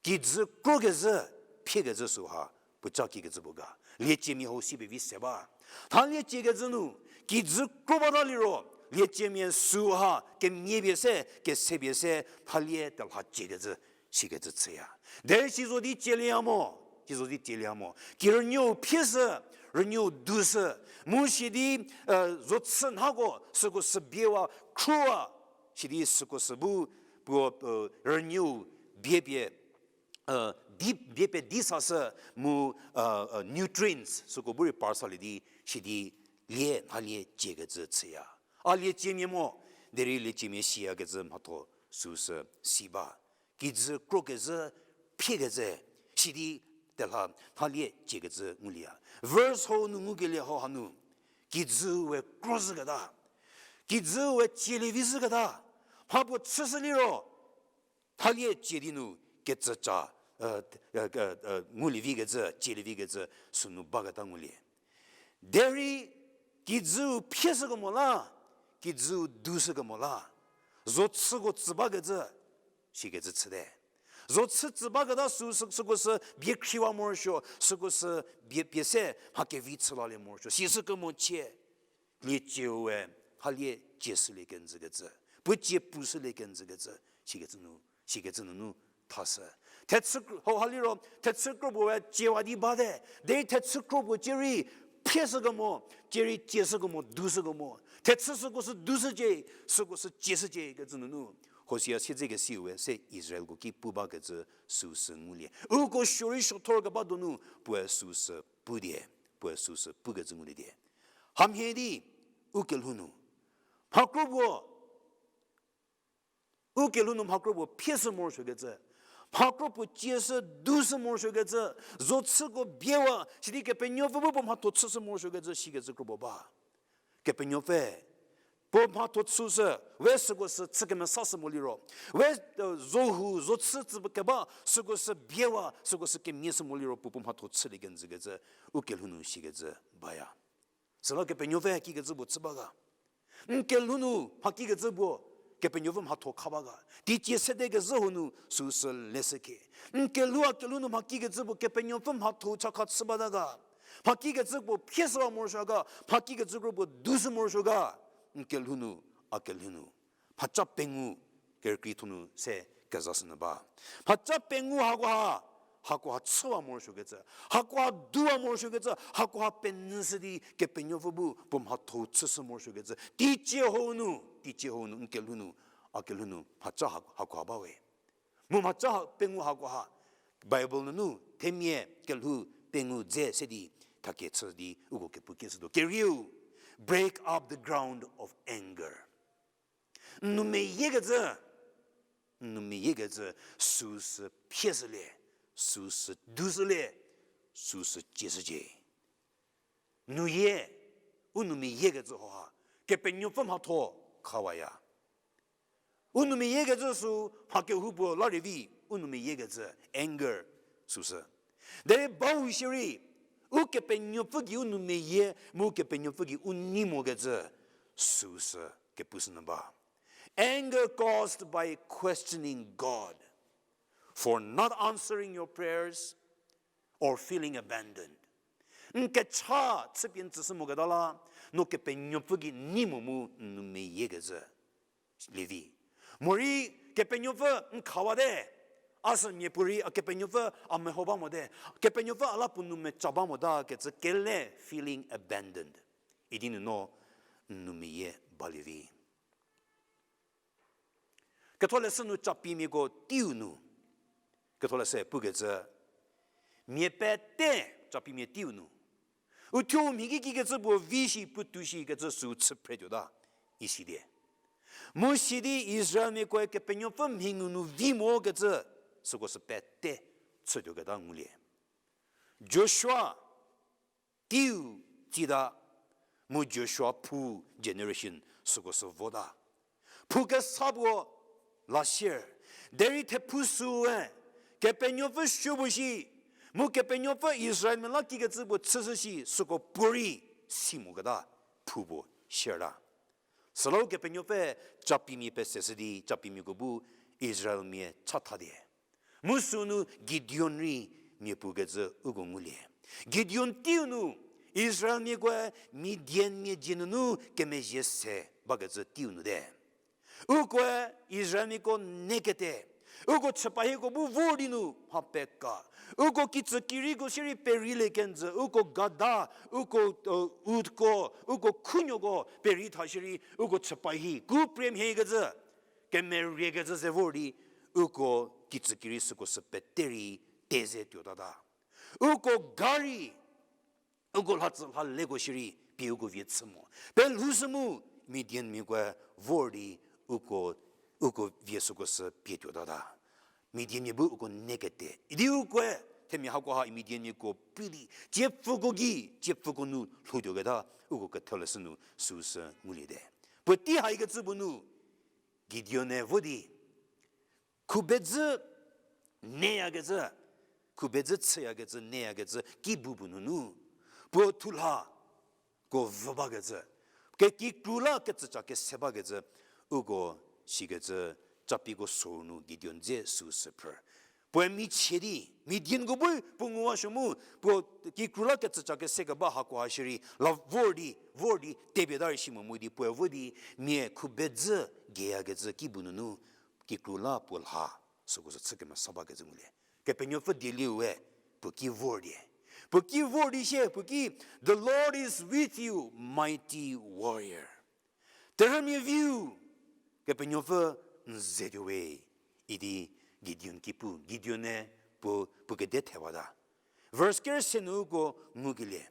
Kijü krokezhü, phiekecü süha, puo ca kikecü puo ga. Lieciemia hau si pevi se ba. Thalie ciekecü nu, kijü kro bata liro, lieciemia süu ha, kemie pie se, kese pie se, thalie telha ciekecü, sikecü chüya. Derei si zo di cielieya mo, si zo di cielieya mo. Ki rünuou phieshü, rünuou dushü, mu si di, zo chü nhako, süko sü biewa, khruwa, si di süko sü bu, puo, rünuou bie pie, di, bie pie di sashü mu, nutrients süko bu rei par salie di, si di lie, thalie ciekecü chüya. A lieciemia mo, derei lieciemia siyakecü mhatho süu sü si ba. Kijü krokezhü, phiekezhü, si di telha thalie ciekecü ngulieya. Verse hau nu ngukelie hau hanu, kijüu we krozhüketa, kijüu we cielievizhüketa, mhapuo chüshü liro, thalie cie di nu kecüca, ngulievikecü, cielievikecü, sünu baketa ngulie. Derei kijüu phieshükemo la, kijüu dushükemo la, zo chüko tsü bakecü, sikecü chüte. Zo chü tsü baketa sü, sü, süko sü bie khriwa morosuo, süko sü bie pie se mha kevi chü lalie morosuo. Sishükemo cie, liecieu we thalie cieshülie kenjükecü, puo cie pushülie kenjükecü, sikecü nu, sikecü nunu thashü. Thechü kro-, hau ha liro, thechü kropuo we ciewa di bate, derei thechü kropuo cie rei phieshükemo, cie rei cieshükemo, dushükemo. Thechü süko sü dushücie, süko sü cieshücie kecü nunu, Hosia siedzekesiu we se Israelko ki pu bakecü süu sü ngulie. Uko suorei suothor keba donu puoe süu sü pudie, puoe süu sü pukecü ngulie die. Hamhie di, u kelhou nu, mha kropuo, u kelhou nu mha kropuo phieshü morosuokecü, mha kropuo cieshü dushü morosuokecü, zo chüko biewa, sidi Kepenuopfü bu puo mhatho chüshü morosuokecü, sikecü kropuo ba. Kepenuopfü, puo mhatho chüshü, we süko sü chü kemesashü mo liro, we, zo hu, zo chü tsü keba, süko sü biewa, süko sü kemiashü mo liro, puo puo mhatho chülie kenjükecü, u kelhou nu sikecü baya. Süla Kepenuopfü kikecü puo chü ba ga. N kelhou nu mha kikecü puo, Kepenuopfü mhatho kha ba ga. Teicie sedekezhü hau nu süu sü leshüke. N kelhou a kelhou nu mha kikecü puo, Kepenuopfü mhatho chakha chü bata ga. Mha kikecü puo phieshüwa morosuo ga, mha kikecü kro puo dushü morosuo ga. N kelhou nu, a kelhou nu. Mhaca pengou kerükrietho nu se kezashünyü ba. Mhaca pengou hakoha, hakoha chüwa morosuokecü, hakoha duwa morosuokecü, hakoha penyüshü di Kepenuopfü bu puo mhatho chüshü morosuokecü. Teicie hau nu, teicie hau nu, n kelhou nu, a kelhou nu, mhaca ha-, hakoha ba we. Mu mhaca ha-, pengou hakoha, Bible nunu, themia kelhou pengou dze se di, thakechü di, uko kepu kieshütuo. Kerieu, break up the ground of anger. N nou meyiekecü, n nou meyiekecü, süu sü phieshülie, süu sü dushülie, süu sü cieshücie. Nuyie, u nou meyiekecü hoha, Kepenuopfü mhatho khawaya. U nou meyiekecü sü mha kehoupuo la rei vi, u nou meyiekecü, anger, süu sü. Derei bau shierei, Ukepenuopfü gei u nou meyie, mu Kepenuopfü gei u nei mokecü, süu sü kepushünyü ba. Anger caused by questioning God for not answering your prayers or feeling abandoned. N kecha chüpie n tsüshü moketa la, no Kepenuopfü gei nei mo mu n nou meyiekecü. Levi. Morei Kepenuopfü n khawate, a sü miapuorei a Kepenuopfü a meho ba mote, Kepenuopfü a la puo nou meca ba motakecü kele feeling abandoned. Idi nu no n nou meyie balie vi. Ketholeshü nu Capimiako teiu nu, Ketholeshü pukecü, mia pete Capimia teiu nu, uthuo mhi ki kikecü puo vi shi puotou shikecü süu chü phretuota, isi die. Mu sidi Israelmiakoe Kepenuopfü mhi ngu nu vi mokecü, süko sü pete chütuoketa ngulie. Joshua teiu tsita, mu Joshua phou generation süko sü vota. Phou kesa puo la sier. Derei thephou süue, Kepenuopfü suo puo shi, mu Kepenuopfü Israelmia la kikecü puo chüshü shi süko puorei si moketa phou puo sierta. Süla Ukepenuopfü Capimia peseshü di Capimiako bu Israelmia chatha die. Mu sünu Gideon rei mia puo kecü uko ngulie. Gideon teiu nu, Israelmiakoe Midianmia dzie nunu kemezhie se bakecü teiu nu te. Ukoe Israelmiako nekete. Uko chüpa hieko bu vor di nu mha peka. Uko kitsü kiriko shierei perilie kenjü, uko gada, uko, utko, uko khunuoko peri tha shierei, uko chüpa hi ku premiekecü, kemeriekecü ze vor di, uko kitsü kiri süko sü pete rei te ze tuotata. Uko gari, uko lhatsü lhaleko shierei pie uko vie chü mo. Pelhou sü mu, Midianmiakoe vor di uko, uko vie süko sü pie tuotata. Midianmia bu uko nekete. Idi ukoe, themia hakoha Midianmiako pili, tsiepfüko gei, tsiepfüko nu lhoutuoketa, uko ketholeshü nu süu sü nguliete. Puotei haikecü puo nu, Gideon-e vo di, khubedzü neyakecü, khubedzü chüyakecü, neyakecü, ki bu puo nunu, puo thulha, ko vü bakecü, kekikru la kecüca kese bakecü, uko sikecü, capiko sor nu Gideon dze süu sü phrü. Puoe michie di, Midianko bu puo nguwashü mu, puo kikru la kecüca kese keba hakoha shierei, la vor di, vor di, tepieta rei shi mo mu di, puoe vo di, mia khubedzü geyakecü ki bu nunu, kikru la puo lha, süko sü chü kemesa bakecü ngulie. Kepenuopfü dielieu we, puo ki vor die. Puo ki vor di sie, puo ki, The Lord is with you, mighty warrior. Terhümia viu, Kepenuopfü n ze tuo we, idi Gideon ki pu, Gideon-e puo, puo kede thewata. Verse ker se nu uko ngukelie.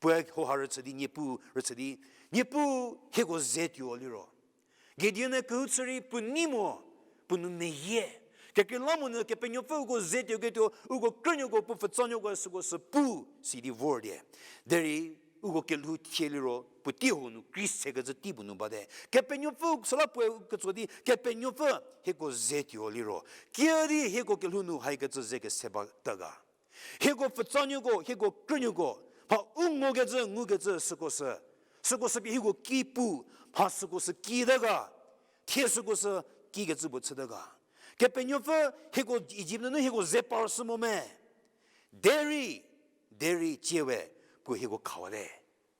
Puoe hoha rüchü di, Niepuu rüchü di, Niepuu hieko ze tuo liro. Gideon-e kehou chü rei puo nei mo, puo nou meyie. Kekreilamonyü Kepenuopfü uko ze tuoketuo, uko krünuoko puo pfutsanuoko süko sü pu, sidi vor die. Derei uko kelhou thie liro, puotei ho nu kri sekecü tei puo nu bate. Kepenuopfü süla puoe ketso di, Kepenuopfü hieko ze tuo liro. Kiüdi hieko kelhou nu haikecü ze kese bata ga. Hieko pfutsanuoko, hieko krünuoko, mha u ngokecü, ngukecü süko sü. Süko sü pie hieko ki pu, mha süko sü kite ga. Thie süko sü kikecü puo chüte ga. Kepenuopfü hieko Ijipt nunu hieko ze parshü mo me. Derei, derei tsie we, puo hieko khawate.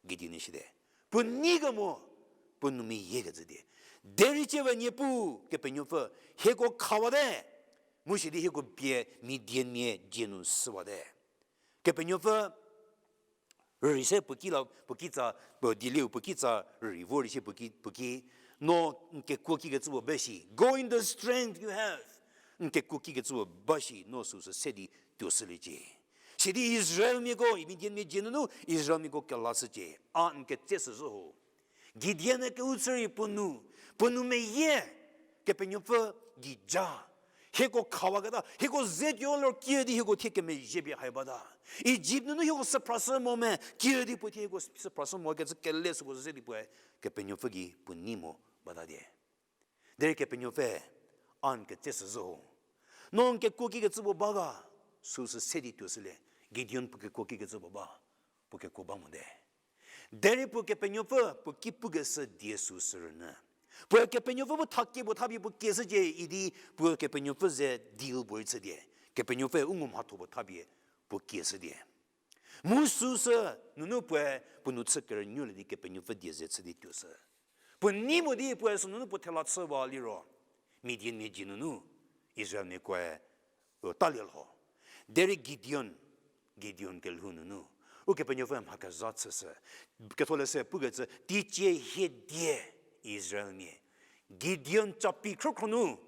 Gideon-e shite. Puo nei kemo, puo nou meyiekecü die. Derei tsie we Niepuu Kepenuopfü, hieko khawate. Mu sidi hieko pie Midianmia dzie nu süwate. Kepenuopfü rürei se puo ki la, puo kitsa, puo dielieu puo kitsa rürei vor di sie puo ki, puo ki, no n kekuo kikecü puo ba shi. Go in the strength you have. N kekuo kikecü puo ba shi, no süu sü se di tuoshüliecie. Sidi Israelmiako, Midianmia dzie nunu Israelmiako kelashücie. A n ketse shüzhü ho. Gideon-e kehou chü rei puo nou, puo nou meyie, Kepenuopfü gei ja. Hieko khawaketa, hieko ze tuo liro kiüdi hieko thie kemezhie pie hai bata. Ijipt nunu hieko süphrashü mo me, kiüdi puo thie hieko süphrashü mokecü kele süko ze di puoe, Kepenuopfü gei puo nei mo bata die. Derei Kepenuopfü, a n ketse shüzhü ho. No n kekuo kikecü puo ba ga, süu sü se di tuoshülie, Gideon puo kekuo kikecü puo ba, puo kekuo ba mote. Derei puo Kepenuopfü, puo ki pukeshü die süu sü rünyü. Puoe Kepenuopfü bu thakie puo thapie puo kieshücie idi, puo Kepenuopfü ze deal puo rei chüdie. Kepenuopfü u ngumhatho puo thapie puo kieshüdie. Mu süu sü nunu puoe puo nu chü kerünyülie di Kepenuopfü die ze chü di tuoshü. Puo nei mo di puoe sünunu puo thela chüwa liro, Midianmia dzie nunu Israelmiakoe, u, talie lho. Derei Gideon, Gideon kelhou nunu Ukepenuopfü mha kezha chüshü. Ketholeshü pukecü, teicie hie die Israelmia, Gideon capi khrükhro nu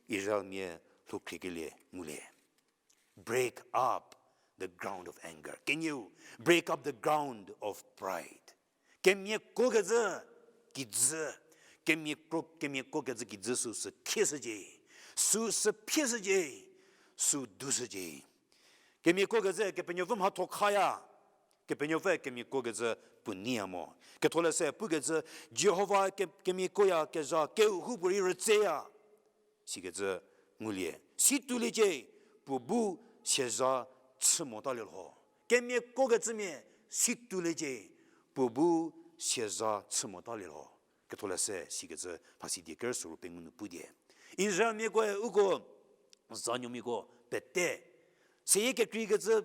Israelmia lhoukhriekielie ngulie. Break up the ground of anger. Kenieu, break up the ground of pride. Kemiakuokecü kijü, kemiakuo, kemiakuokecü kijü süu sü khieshücie, süu sü phieshücie, süu dushücie. Kemiakuokecü Kepenuopfü mhatho khaya, Kepenuopfü kemiakuokecü puo neiya mo. Ketholeshü pukecü, Jihova ke-, kemiakuoyakezha kehoupuorei rütseya. Sikecü ngulie. Situoliecie, puo bu siazha chü motalie lho. Kemiakuokecümia situoliecie, puo bu siazha chü motalie lho. Ketholeshü sikecü thasi die kerüsuo ru pengou nu pudie. Israelmiakoe uko zanuomiako pete seyie kekreikecü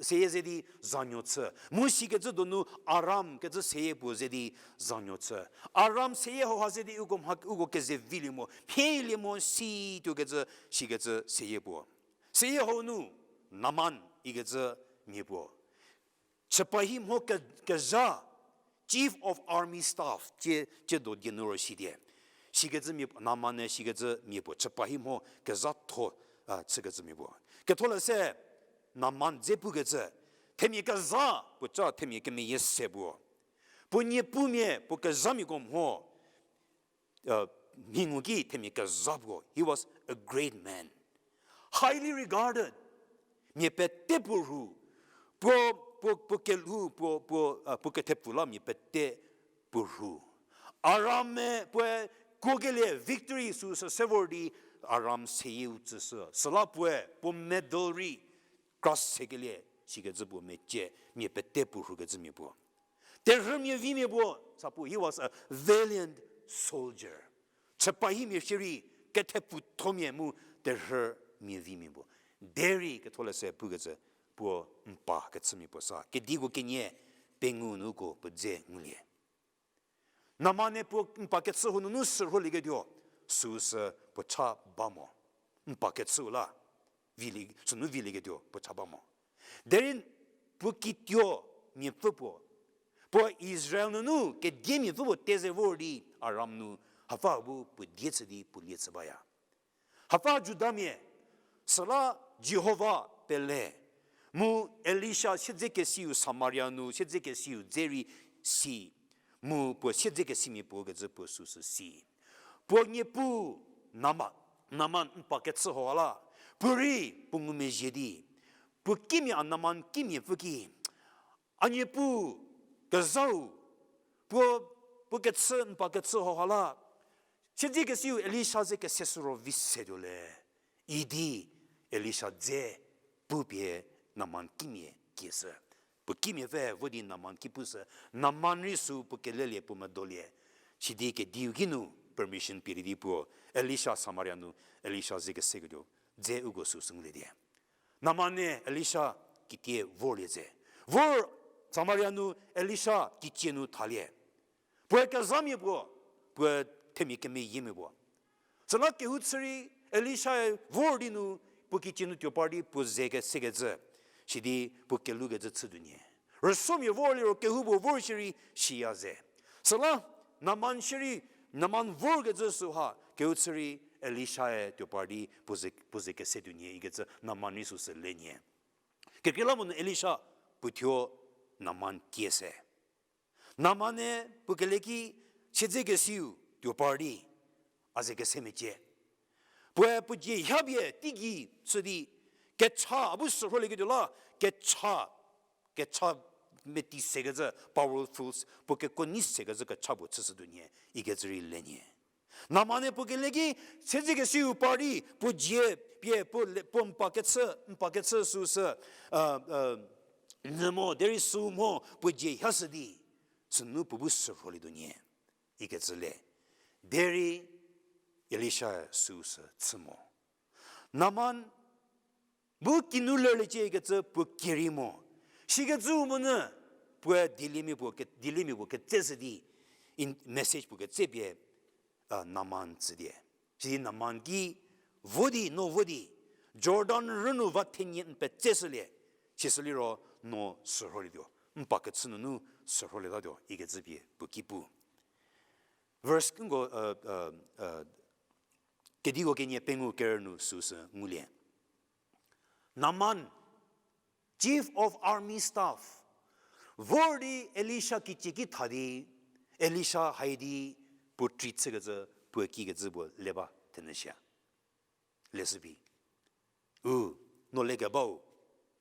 seyie ze di zanuo chü. Mu sikecü donu Aram kecü seyie puo ze di zanuo chü. Aram seyie hauha ze di uko mha, uko keze vilie mo, phielie mo si tuokecü, sikecü seyie puo. Seyie hau nu Naman ikecü mia puo. Chüpa hi mho ke-, kezha, chief of army staff, tie, tie do die nu ro si die. Sikecü mia, Naman-e sikecü mia puo, chüpa hi mho kezhatho, a, chükecü mia puo. Ketholeshü Naman dze pukecü, themia kezha, puo ca themia kemeyie se puo. Puo niepumia, puo kezhamiako mho, uh, mhingu ki themia kezha puo. He was a great man. Highly regarded. Mia pete puo rhu. Puo, puo, puo kelhou, puo, puo, uh, puo kethepfu la mia pete puo rhu. Aram-e puoe kuokelie victory süsü se vor di Aram seyieu tsüshü. Süla puoe puo medal rei kra sekelie, sikecü puo mecie, mia pete puo rhukecü mia puo. Terhü mia vimia puo, sa puo, he was a valiant soldier. Chüpa himia shierei, kethepfuthomia mu terhü mia vimia puo. Derei ketholeshü pukecü puo mpa kechümia puo sa. Kediko kenie pengou nu uko puo dze ngulie. Naman-e puo mpa kechü hau nunu sürholieketuo, süsü puo cha ba mo. Mpa kechüu la, vili, sünu vilieketuo puo cha ba mo. Derei puo kituo miapfü puo, puo Israel nunu kediemiapfü puo teze vor di Aram nu hapfü bu puo die chü di puo lie chü baya. Hapfü Judamia, süla Jihova pele, mu Elisha siedzekesiu Samaria nu siedzekesiu dze rei si, mu puo siedzekesimia puo kecü puo süsü si. Puo niepu Nama-, Naman mpa kechü hau la, puo rei puo ngumezhie di, puo kimia a Naman kimiapfü ki, a niepu kezhau, puo, puo kechü, mpa kechü hau la, siedzekesiu Elisha ze kese sü ro vi setuo le, idi Elisha dze pupie Naman kimia kieshü. Puo kimiapfü vo di Naman ki pushü, Naman rei sü puo kelelie puo medolie. Sidi kediu ki nu permission pielie di puo Elisha Samaria nu Elisha ze keseketuo dze uko süsü ngulie die. Naman-e Elisha kitie vorlie ze. Vor Samaria nu Elisha kitie nu thalie. Puoe kezhamia puo, puoe themia kemeyiemia puo. Süla kehou chü rei Elisha-e vor di nu puo kitie nu tuo par di puo ze kesekecü, sidi puo kelhoukecü chütuo nyie. Rüsomia vor liro kehoupuo vor shierei siya ze. Süla Naman shierei, Naman vorkecü süha kehou chü rei Elisha-e tuo par di puo ze, puo ze kesetuo nyie ikecü Naman rei süsü le nyie. Kekreilamonyü Elisha puo thuo Naman kie se. Naman-e puo kele ki siedzekesiu tuo par di a ze kese mecie. Puoe puo dzie hapie teigei chü di kecha a bu sürholieketuo la, kecha, kecha meti sekecü, powerful, puo kekuo nei sekecü kecha puo chüshütuo nyie ikecü rei le nyie. Naman-e puo kele ki siedzekesiu par di puo dzie pie puo le, puo mpa kechü, mpa kechü süsü, nyü mo, derei sü mo puo dzie hashü di, sünu puo bu sürholietuo nyie ikecü le. Derei Elisha süsü chü mo. Naman bu kinu lerliecie ikecü puo kerei mo. Sikecü monyü puoe dieliemia puo ke, dieliemia puo ketseshü di, in, message puo ketsepie, a, Naman tsü die. Sidi Naman ki vo di, no vo di, Jordan rü nu va thenie n petseshülie, sisü liro no sürholietuo, mpa kechü nunu sürholietatuo ikecü pie puo ki pu. Verse nko, kediko kenie pengou kerü nu süsü ngulie. Naman, chief of army staff, vor di Elisha kicie ki tha di, Elisha hai di puo treat chükecü, puo kikecü puo le ba thenyü shie. Leshü phi. U, no lekebau,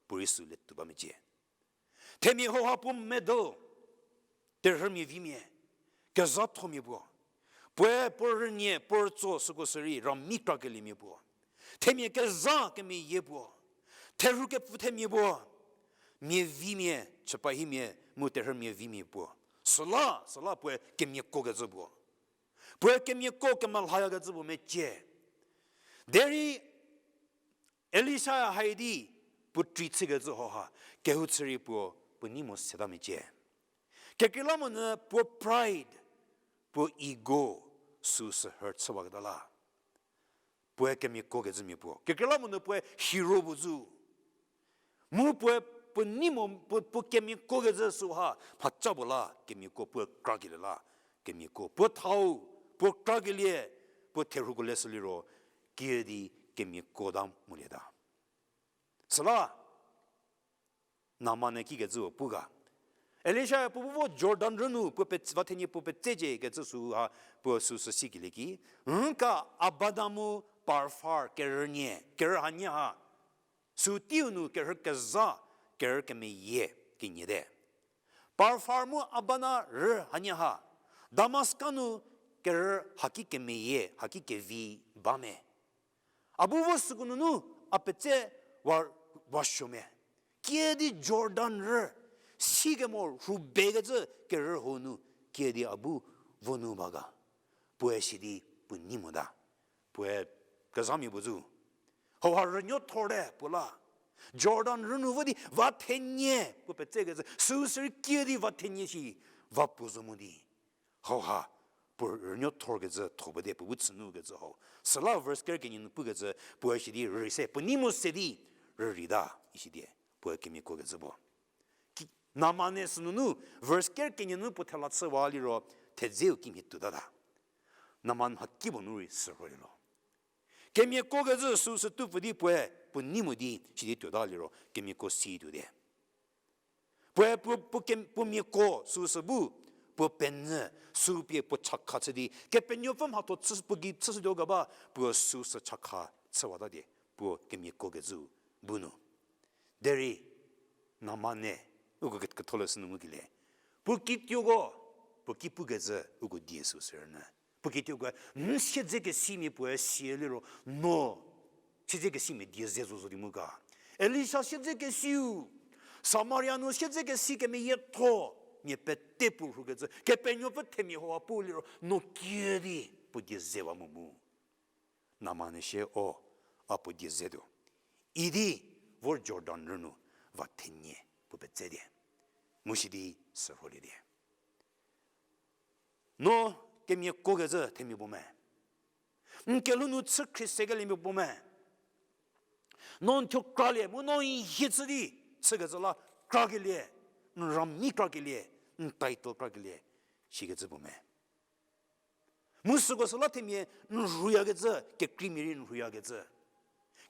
puorei sü letuo ba mecie. Themia hauha puo medal, terhümia vimia, kezhathomia puo. Puoe puo rünie, puo rütso süko sürei, rami krakeliemia puo. Themia kezha kemeyie puo. Therhu kepfü themia puo. Mia vimia, chüpa himia, mu terhümia vimia puo. Süla, süla puoe kemiakokecü puo. Puoe kemiako kemelhayakecü puo mecie. Derei Elisha hai di, puo treat chükecü hauha, kehou chü rei puo, puo nei mo seta mecie. Kekreilamonyü puo pride, puo ego, süsü hurt chüwaketa la. Puoe kemiakokecü mia puo. Kekreilamonyü puoe hero puo zü. Mu puoe puo nei mo, puo, puo kemiakokecü süha, mhaca puo la kemiako, puoe krakelie la kemiako. Puo thau, puo krakelie, puo therhuko leshü liro, kiüdi kemiako ta molieta. Süla, Naaman-e kikecü puo pu ga. Elisha-e puo bu vo Jordan rü nu puo pe-, va thenie puo petsecie kecü süha puo süsü sikelie ki. Nka Abana mu Farpar kerünie, kerü hanie ha. Sü teiu nu kerhü kezha, kerü kemeyie keniete. Farpar mu Abana rü hanie ha. Damaska nu kerü haki kemeyie, haki kevi ba me. A bu vo süko nunu a petse wa, wa suo me. Kiüdi Jordan rü, sikemo rhubekecü kerü hau nu, kiüdi a bu vo nu ba ga. Puoe sidi puo nei mota. Puoe kezhamia puo zü. Hauha rünuo thorte puo la. Jordan rü nu vo di va thenie puo petsekecü. Süsü rei kiüdi va thenie shi va puo zo mo di. Hauha, puo rünuo thorkecü tho bate puo bu chü nukecü hau. Süla verse ker kenie nu pukecü, puoe sidi rüri se, puo nei mo se di rüri ta, isidi, puoe kemiakokecü puo. Ki-, Naaman-e sünunu, verse ker kenie nu puo thela chüwa liro, thedzeu kimhie tuotata. Naaman mhakipuo nu rei sürholilo. Kemiakokecü süsü tupfü di puoe, puo nei mo di, sidi tuota liro, kemiako si tuote. Puoe puo, puo ke-, puo miako süsü bu, puo penyü, sü pie puo chakha chü di, Kepenuopfü mhatho chü, puo gei chüshütuo ga ba, puo süsü chakha chüwata di, puo kemiakokecü bu nu. Derei, Naaman-e, uko ket-, ketholeshü nu ngukelie. Puo kituoko, puo ki pukecü, uko die süsü rünyü. Puo kituoko, n siedzekesimia puoe sie liro, no, siedzekesimia die ze zo zo di mu ga. Elisa siedzekesiu, Samaria nu siedzekesi kemeyietho, mia pete puo rhukecü, Kepenuopfü themia hauha pu liro, no kiüdi puo die zewa mo mu. Naaman-e sie o, a puo die zetuo. Idi, vor Jordan rü nu, va thenie, puo petse die. Mu sidi, sürholie die. No kemiakokecü themia puo me. N kelhou nu chü khrie sekeliemia puo me. No n thuo kralie, mu no n hie chü di, chükecü la krakelie, n rami krakelie, n title krakelie, sikecü puo me. Mu süko süla themia n rhuyakecü, kekreimia rei n rhuyakecü.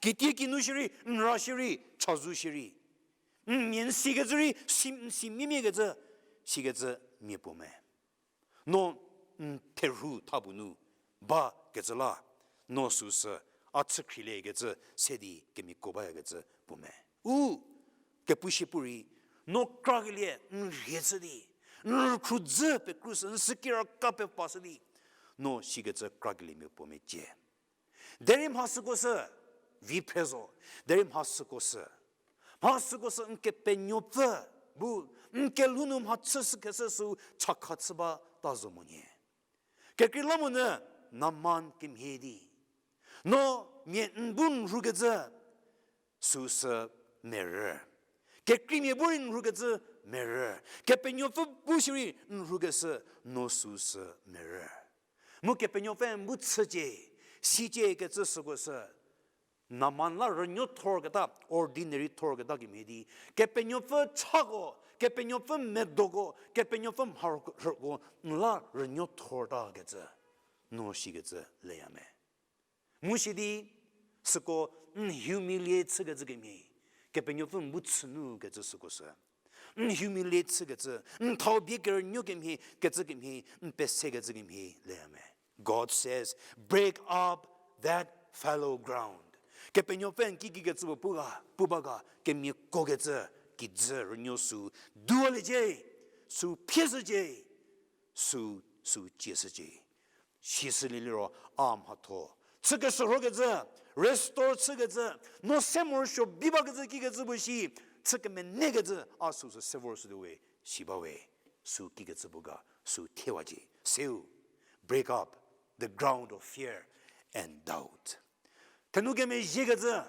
Kitie kinu shierei, n ra shierei, chazou shierei. N mia n sikecü rei, si, n si mimiakecü, sikecü mia puo me. No n therhu tha puo nu bakecü la, no süsü a chü khrieliekecü se di kemiako bayakecü puo me. U, kepu shie pu rei, no krakelie n rhie chü di, n rükhrudzü pekrushü, n sükira ka pepashü di, no sikecü krakeliemia puo mecie. Derei mha süko sü, vi phre zo, derei mha süko sü. Mha süko sü n Kepenuopfü bu, n kelhou nu mha chüshü keshü sü chakha chü bata zo mo nie. Kekreilamonyü Naaman kemhie di. No mia n bu n rhukecü süsü merü. Kekreimia bu rei n rhukecü merü. Kepenuopfü bu shierei n rhukeshü no süsü merü. Mu Kepenuopfü n bu chücie, sicie kecü süko sü. Naaman la rünuo thorketa, ordinary thorketa kemhie di. Kepenuopfü chako, Kepenuopfü medoko, Kepenuopfü mharhüko, n la rünuo thorta kecü. No sikecü leya me. Mu sidi, süko n humiliate chükecü kemhie, Kepenuopfü n bu chü nu kecü süko sü. N humiliate chükecü, n thau bie kerünuo kemhie, kecü kemhie, n pesekecü kemhie leya me. God says, break up that fallow ground. Kepenuopfü n kikikecü puo pu ga, pu ba ga, kemiakokecü, kijü rünuo sü, duoliecie, sü phieshücie, sü, sü cieshücie. Sisülie liro a mhatho. Chükeshürhokecü, restore chükecü, no se morosuo bi bakecü kikecü puo shi, chü kemenekecü a süsü se vorshütuo we, si ba we, sü kikecü puo ga, sü thiewacie. Seu, break up the ground of fear and doubt. Thenu kemezhiekecü,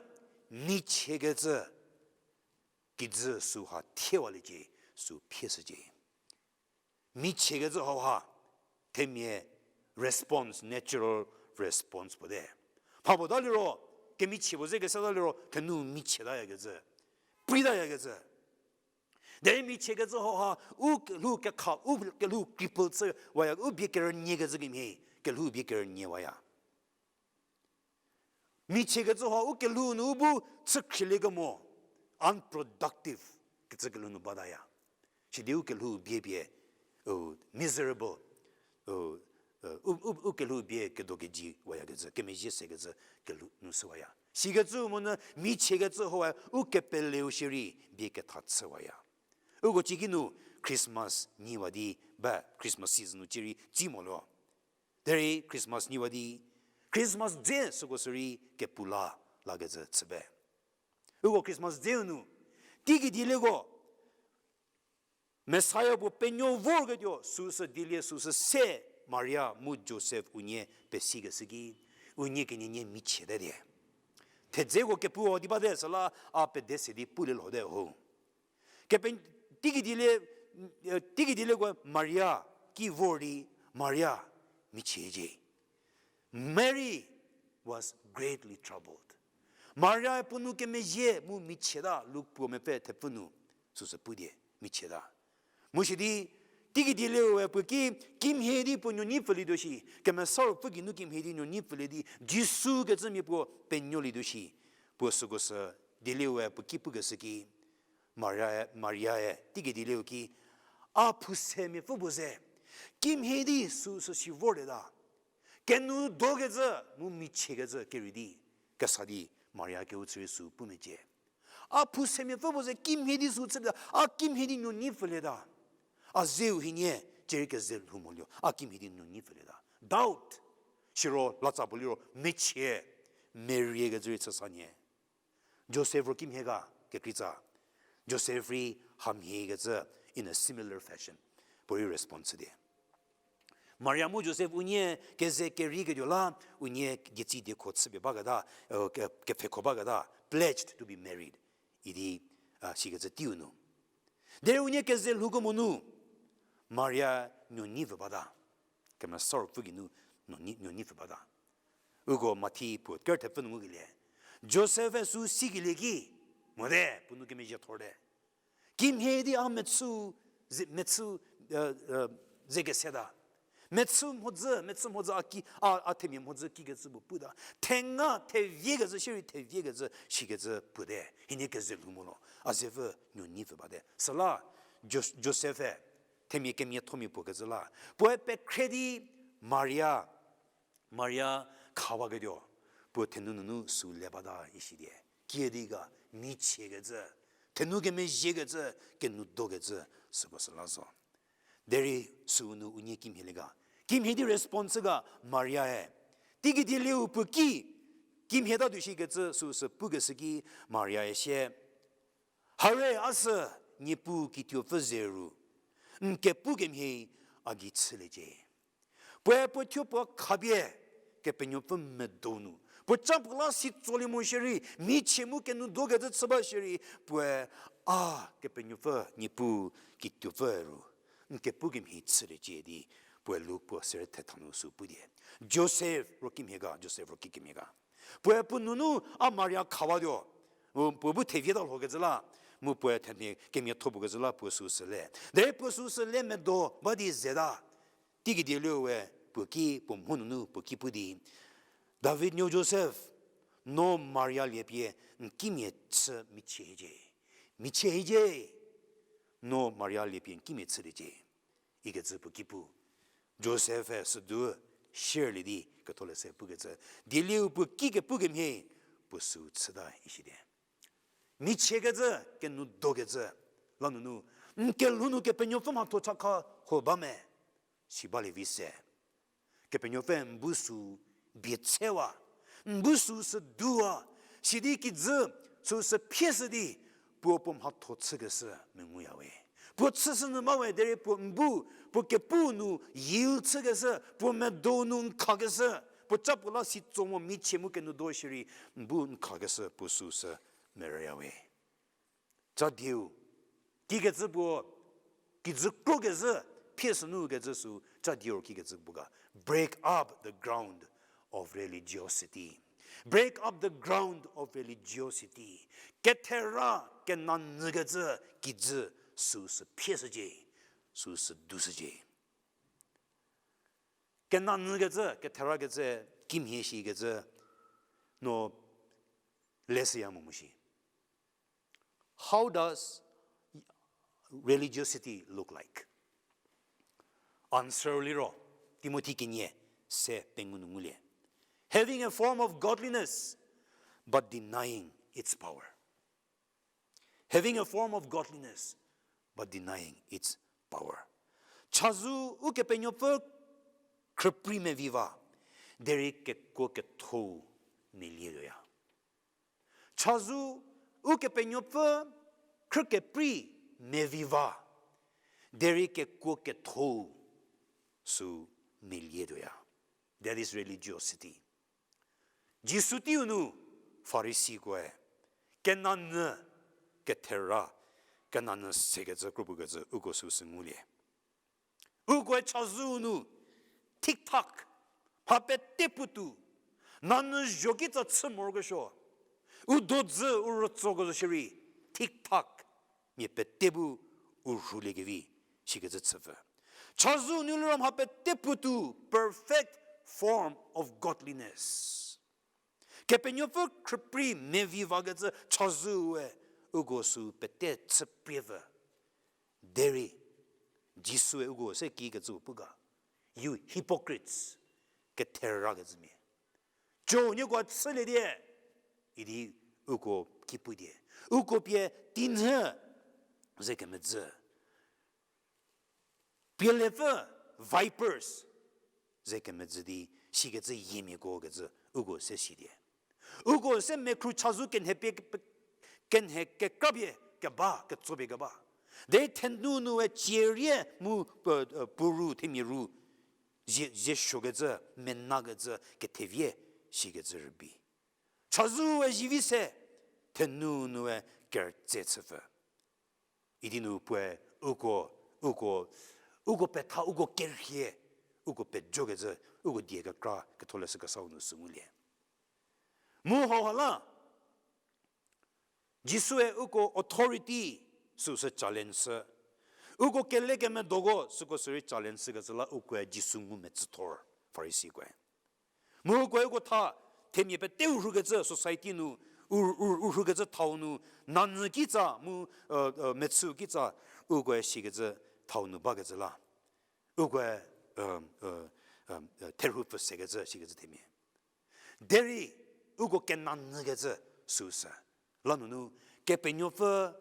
michiekecü, Kijü süha thiewaliecie, sü phieshücie. Michiekecü hauha, themia response, natural response puote. Mha puo ta liro, kemichie puo ze kese ta liro, thenu michietayakecü, preitayakecü. Derei michiekecü hauha, u kelhou kekha, u kelhou cripple chüwaya, u bie kerüniekecü kemhie, kelhou bie kerüniewaya. Michiekecü hauha u kelhou nu u bu chü khrielie kemo, unproductive kecü kelhou nu bataya. Sidi u kelhou bie pie, u, miserable, u, u, u, u kelhou bie kedo keji wayakecü, kemezhie sekecü kelhou nu shüwaya. Sikecü monyü michiekecü hauha u kepeleu shierei bie ketha chüwaya. Uko ciki nu Christmas nyiwa di ba Christmas season nu cierei tsi mo lo. Derei Christmas nyiwa di, Christmas dze süko sürei kepu la, lakecü chü ba. Uko Christmas dzeu nu, teiki dielieko, Messiah puo penuo vorketuo süsü dielie süsü se Maria mu Josef unie pesikeshü ki, unie kenienie michiete die. Thedzeko kepu di bate süla a pede se di pulie lhote ho. Kepe-, teiki dielie, teiki dielieko Maria ki vor di Maria michiecie. Mary was greatly troubled. Maria puo nou kemezhie mu michieta Luk puo mepfü thepfü nu süsü pu die michieta. Mu sidi, teiki dielieue puo ki, kimhie di puo nuonyi pfülietuo shi, Kemesa Ruopfü geinu kimhie di nuonyi pfhülie di, Jisu kecümia puo penuolietuo shi, puo süko sü dielieue puo ki pukeshü ki, Maria, Mariae teiki dielieu ki, a phu se miapfü puo ze, kimhie di süsü si vorlieta. Kenu dokecü, mu michiekecü kerei di, kesa di Maria keu chü rei sü pu mecie. A phu se miapfü puo ze kimhie di sü chülieta, a kimhie di nuonyi pfhülieta. A zeu hienie, cierei keze lhou molio, a kimhie di nuonyi pfhülieta. Doubt. Siro latsa puo liro, michie, Mary kecü rei chüsanie. Josef ro kimhie ga kekreitsa. Josef rei hamhiekecü in a similar fashion puo rei response die. Maria mu Josef unie keze kereiketuo la, unie dietsi diekho chüpie baketa, e, ke-, kepfhekho baketa, pledged to be married idi, a, sikecü teiu nu. Derei unie keze lhoukemo nu, Maria nuonyi pfhü bata. Kemesa Ruopfü geinu nuonyi, nuonyi pfhü bata. Uko Mathi puo ker thepfü nu ngukelie, Josef-e sü sikelie ki, mote, puo nou kemezhie thorte. Kimhie di a mechü, ze-, mechü, e, e, ze keseta. Mechü mhodzü, mechü mhodzü a ki, a, a themia mhodzü kikecü puo puta. Thenga theviekecü, shierei theviekecü, shikecü puote. Hienie keze lhou mo lo. A zepfü nuonyi pfhü bate. Süla, Jos-, Josef-e, themia kemiathomia puo kecü la. Puoe pekhre di Maria, Maria khawaketuo, puo thenu nunu sü le bata isidie. Kiüdi ga michiekecü, thenu kemezhiekecü, kenu dokecü, süko süla zo. Derei süu nu unie kimhielie ga. Kimhie di response ga Maria-e. Teiki dielieu puo ki, kimhie tatuo shikecü süsü pukeshü ki Maria-e sie, Hare a sü Niepuu kituopfü ze ru, n kepu kemhie a gei chüliecie. Puoe puo thuo puo khapie, Kepenuopfü medo nu, puo ca puo la si tsolie mo shierei, michie mu kenu dokecü chü ba shierei, puoe a Kepenuopfü Niepuu kituopfü ru, n kepu kemhie chüliecie di, puoe Luk puo sere thetha nu sü pu die. Josef ro kimhie ga, Josef ro kikemhie ga. Puoe puo nunu a Maria khawatuo. Mu puo bu thevieta lhokecü la. Mu puoe themia kemiatho puo kecü la puo süsü le. Derei puo süsü le medo ba di zeta. Teiki dielieu we puo ki puo mho nunu puo ki pu di, David nuou Josef, no Maria liepie n kimia chü michie hiecie. Michie hiecie. No Maria liepie n kimia chüliecie. Ikecü puo ki pu. Josef-e südu shierlie di ketholeshü pukecü, dielieu puo ki kepu kemhie, puo sü chüta isidie. Michiekecü, kenu dokecü, la nunu, n kelhou nu Kepenuopfü mhatho chakha ho ba me, si balie vi se. Kepenuopfü n bu sü bie tsewa, n bu süsü duwa, sidi kijü süsü phieshü di, puo puo mhatho chükeshü menguya we. Puo chüshü nyü ba we derei puo n bu, puo kepu nu yield chükeshü, puo medo nu n khakeshü, puo ca puo la si tso mo michie mu kenu do shierei, n bu n khakeshü puo süsü merüya we. Cha dieu, kikecü puo, kijü krokezhü, phie sünu kecü sü, cha dieu kikecü puo ga. Break up the ground of religiosity. Break up the ground of religiosity. Kethera, kenanyükecü, kijü, süsü phie shücie, süsü du shücie. Kenanyükecü, ketherakecü, kimhie shikecü, no leshüya mo mu shi. How does religiosity look like? Answer liro, Timothy kenie se pengou nu ngulie. Having a form of godliness, but denying its power. Having a form of godliness, but denying its power. Chazou Ukepenuopfü khrüprei mevi va, derei kekuo ketho-u melie tuoya. Chazou Ukepenuopfü khrükeprei mevi va, derei kekuo ketho-u sü melie tuoya. That is religiosity. Jisu teiu nu Farisikoe kenanyü, kethera, kenanyü sekecü kropuo kecü uko süsü ngulie. Ukoe chazou nu thik thak, mha pete puotou, nanyü zho kitsa chü morokesuo, u dodzü u rütsoko zo shierei, thik thak, mia pete bu u rhuliekevi, sikecü chüpfü. Chazou nu liro mha pete puotou, perfect form of godliness. Kepenuopfü khrüprei mevi vakecü chazou-e uko sü pete chüprie pfü. Derei Jisue uko se kikecü pu ga, You hypocrites, ketherakecümia, co nieko chülie die, idi uko ki pu die. Uko pie tinhü ze kemedzü, pielepfü, vipers ze kemedzü di, sikecü yiemiako kecü uko se si die. Uko se mekhru chazou kenhe pie, kenhe kekrapie keba, ketsopie keba. Derei thenu nue cierie mu, puoru themia ru, zie, ziesuokecü, menakecü, kethevie, sikecü rübei. Chazou-e zivi se, thenu nue kerütse chüpfü. Idi nu puoe uko, uko, uko petha, uko kerhie, uko pejokecü, uko die kekra ketholeshü kesau nu sü ngulie. Mu hauha la, Jisue uko authority süsü challenge shü. Uko kelekemedoko süko sürei challenge shükecü la ukoe Jisu ngumetsüthor, Farisikoe. Mu ukoe uko tha, themia pete u rhukecü society nu, u, u, u rhukecü thau nu, nanyü kitsa mu, mechü kitsa, ukoe sikecü thau nu bakecü la, ukoe, therhu pfü sekecü sikecü themia. Derei uko kenanyükecü süsü, lanunu Kepenuopfü